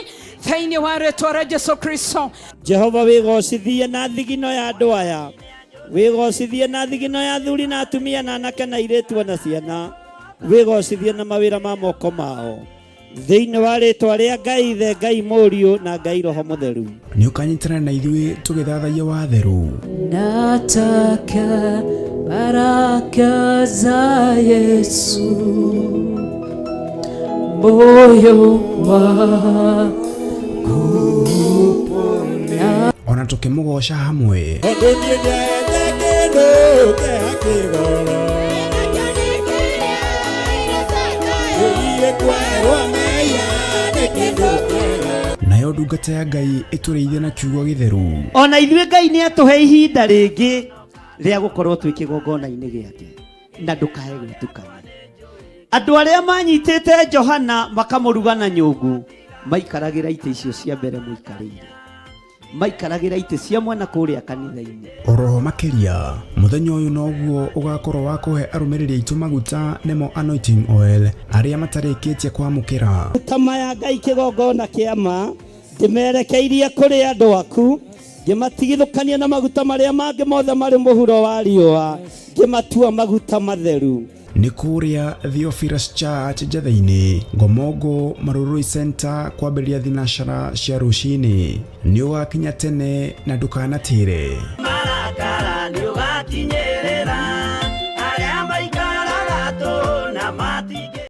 thĩinĩ wa rĩtwa rĩa Jesu Kristo. Jehova wĩgocithie na thigino ya andũ aya, wĩgocithie na thigino ya athuri na atumia na anake na airĩtu na ciana, wĩgocithie na mawĩra ma moko mao, thĩinĩ wa rĩtwa rĩa Ngai Ithe, Ngai Mũriũ na Ngai Roho Mũtheru. Nĩ ũkanyitanĩra na ithuĩ tũgĩthathaiya watheru. Nataka baraka za Yesu, moyo wangu upone. Ona tũkĩmũgoca hamwe. Nayo ndungata ya Ngai ĩtũrĩithie na kiugo gĩtheru. Ona ithuĩ Ngai nĩ atũhe ihinda rĩngĩ rĩa gũkorwo twĩ kĩgongona-inĩ gĩake, na ndũkae gwĩtukania. Andũ arĩa manyitĩte Johana makamũruga na nyũngũ maikaragĩra itĩ icio cia mbere mũikarĩire, maikaragĩra itĩ cia mwena kũrĩa kanitha-inĩ. Oroho makĩria mũthenya ũyũ noguo ũgakorwo wa kũhe arũmĩrĩri aitũ maguta nĩmo anointing oil arĩa matarĩkĩtie kwamũkĩra. Maguta maya Ngai kĩgongona kĩa ma ndĩmerekeirie kũrĩ andũ aku, ngĩmatigithũkania na maguta marĩa mangĩ mothe marĩ mũhuro wa riũa, ngĩmatua maguta matheru. Nĩ kũrĩa Theophilus Church Njetha-inĩ, Ngomongo Marurui Center kwambĩrĩria thinacara cia rũcinĩ. Nĩ ũgakinya tene na ndũkanatĩre. Marakara nĩ ũgakinyĩrĩra arĩa maikaraga tũ na matingĩ.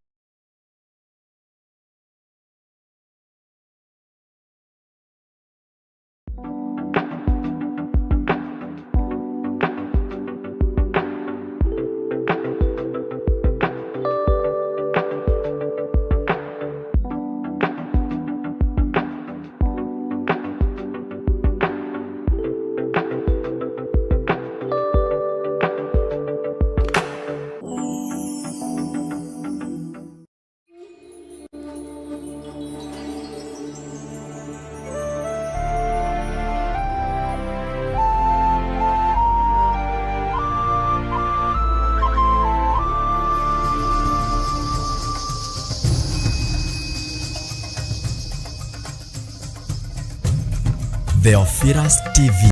Theophilus TV.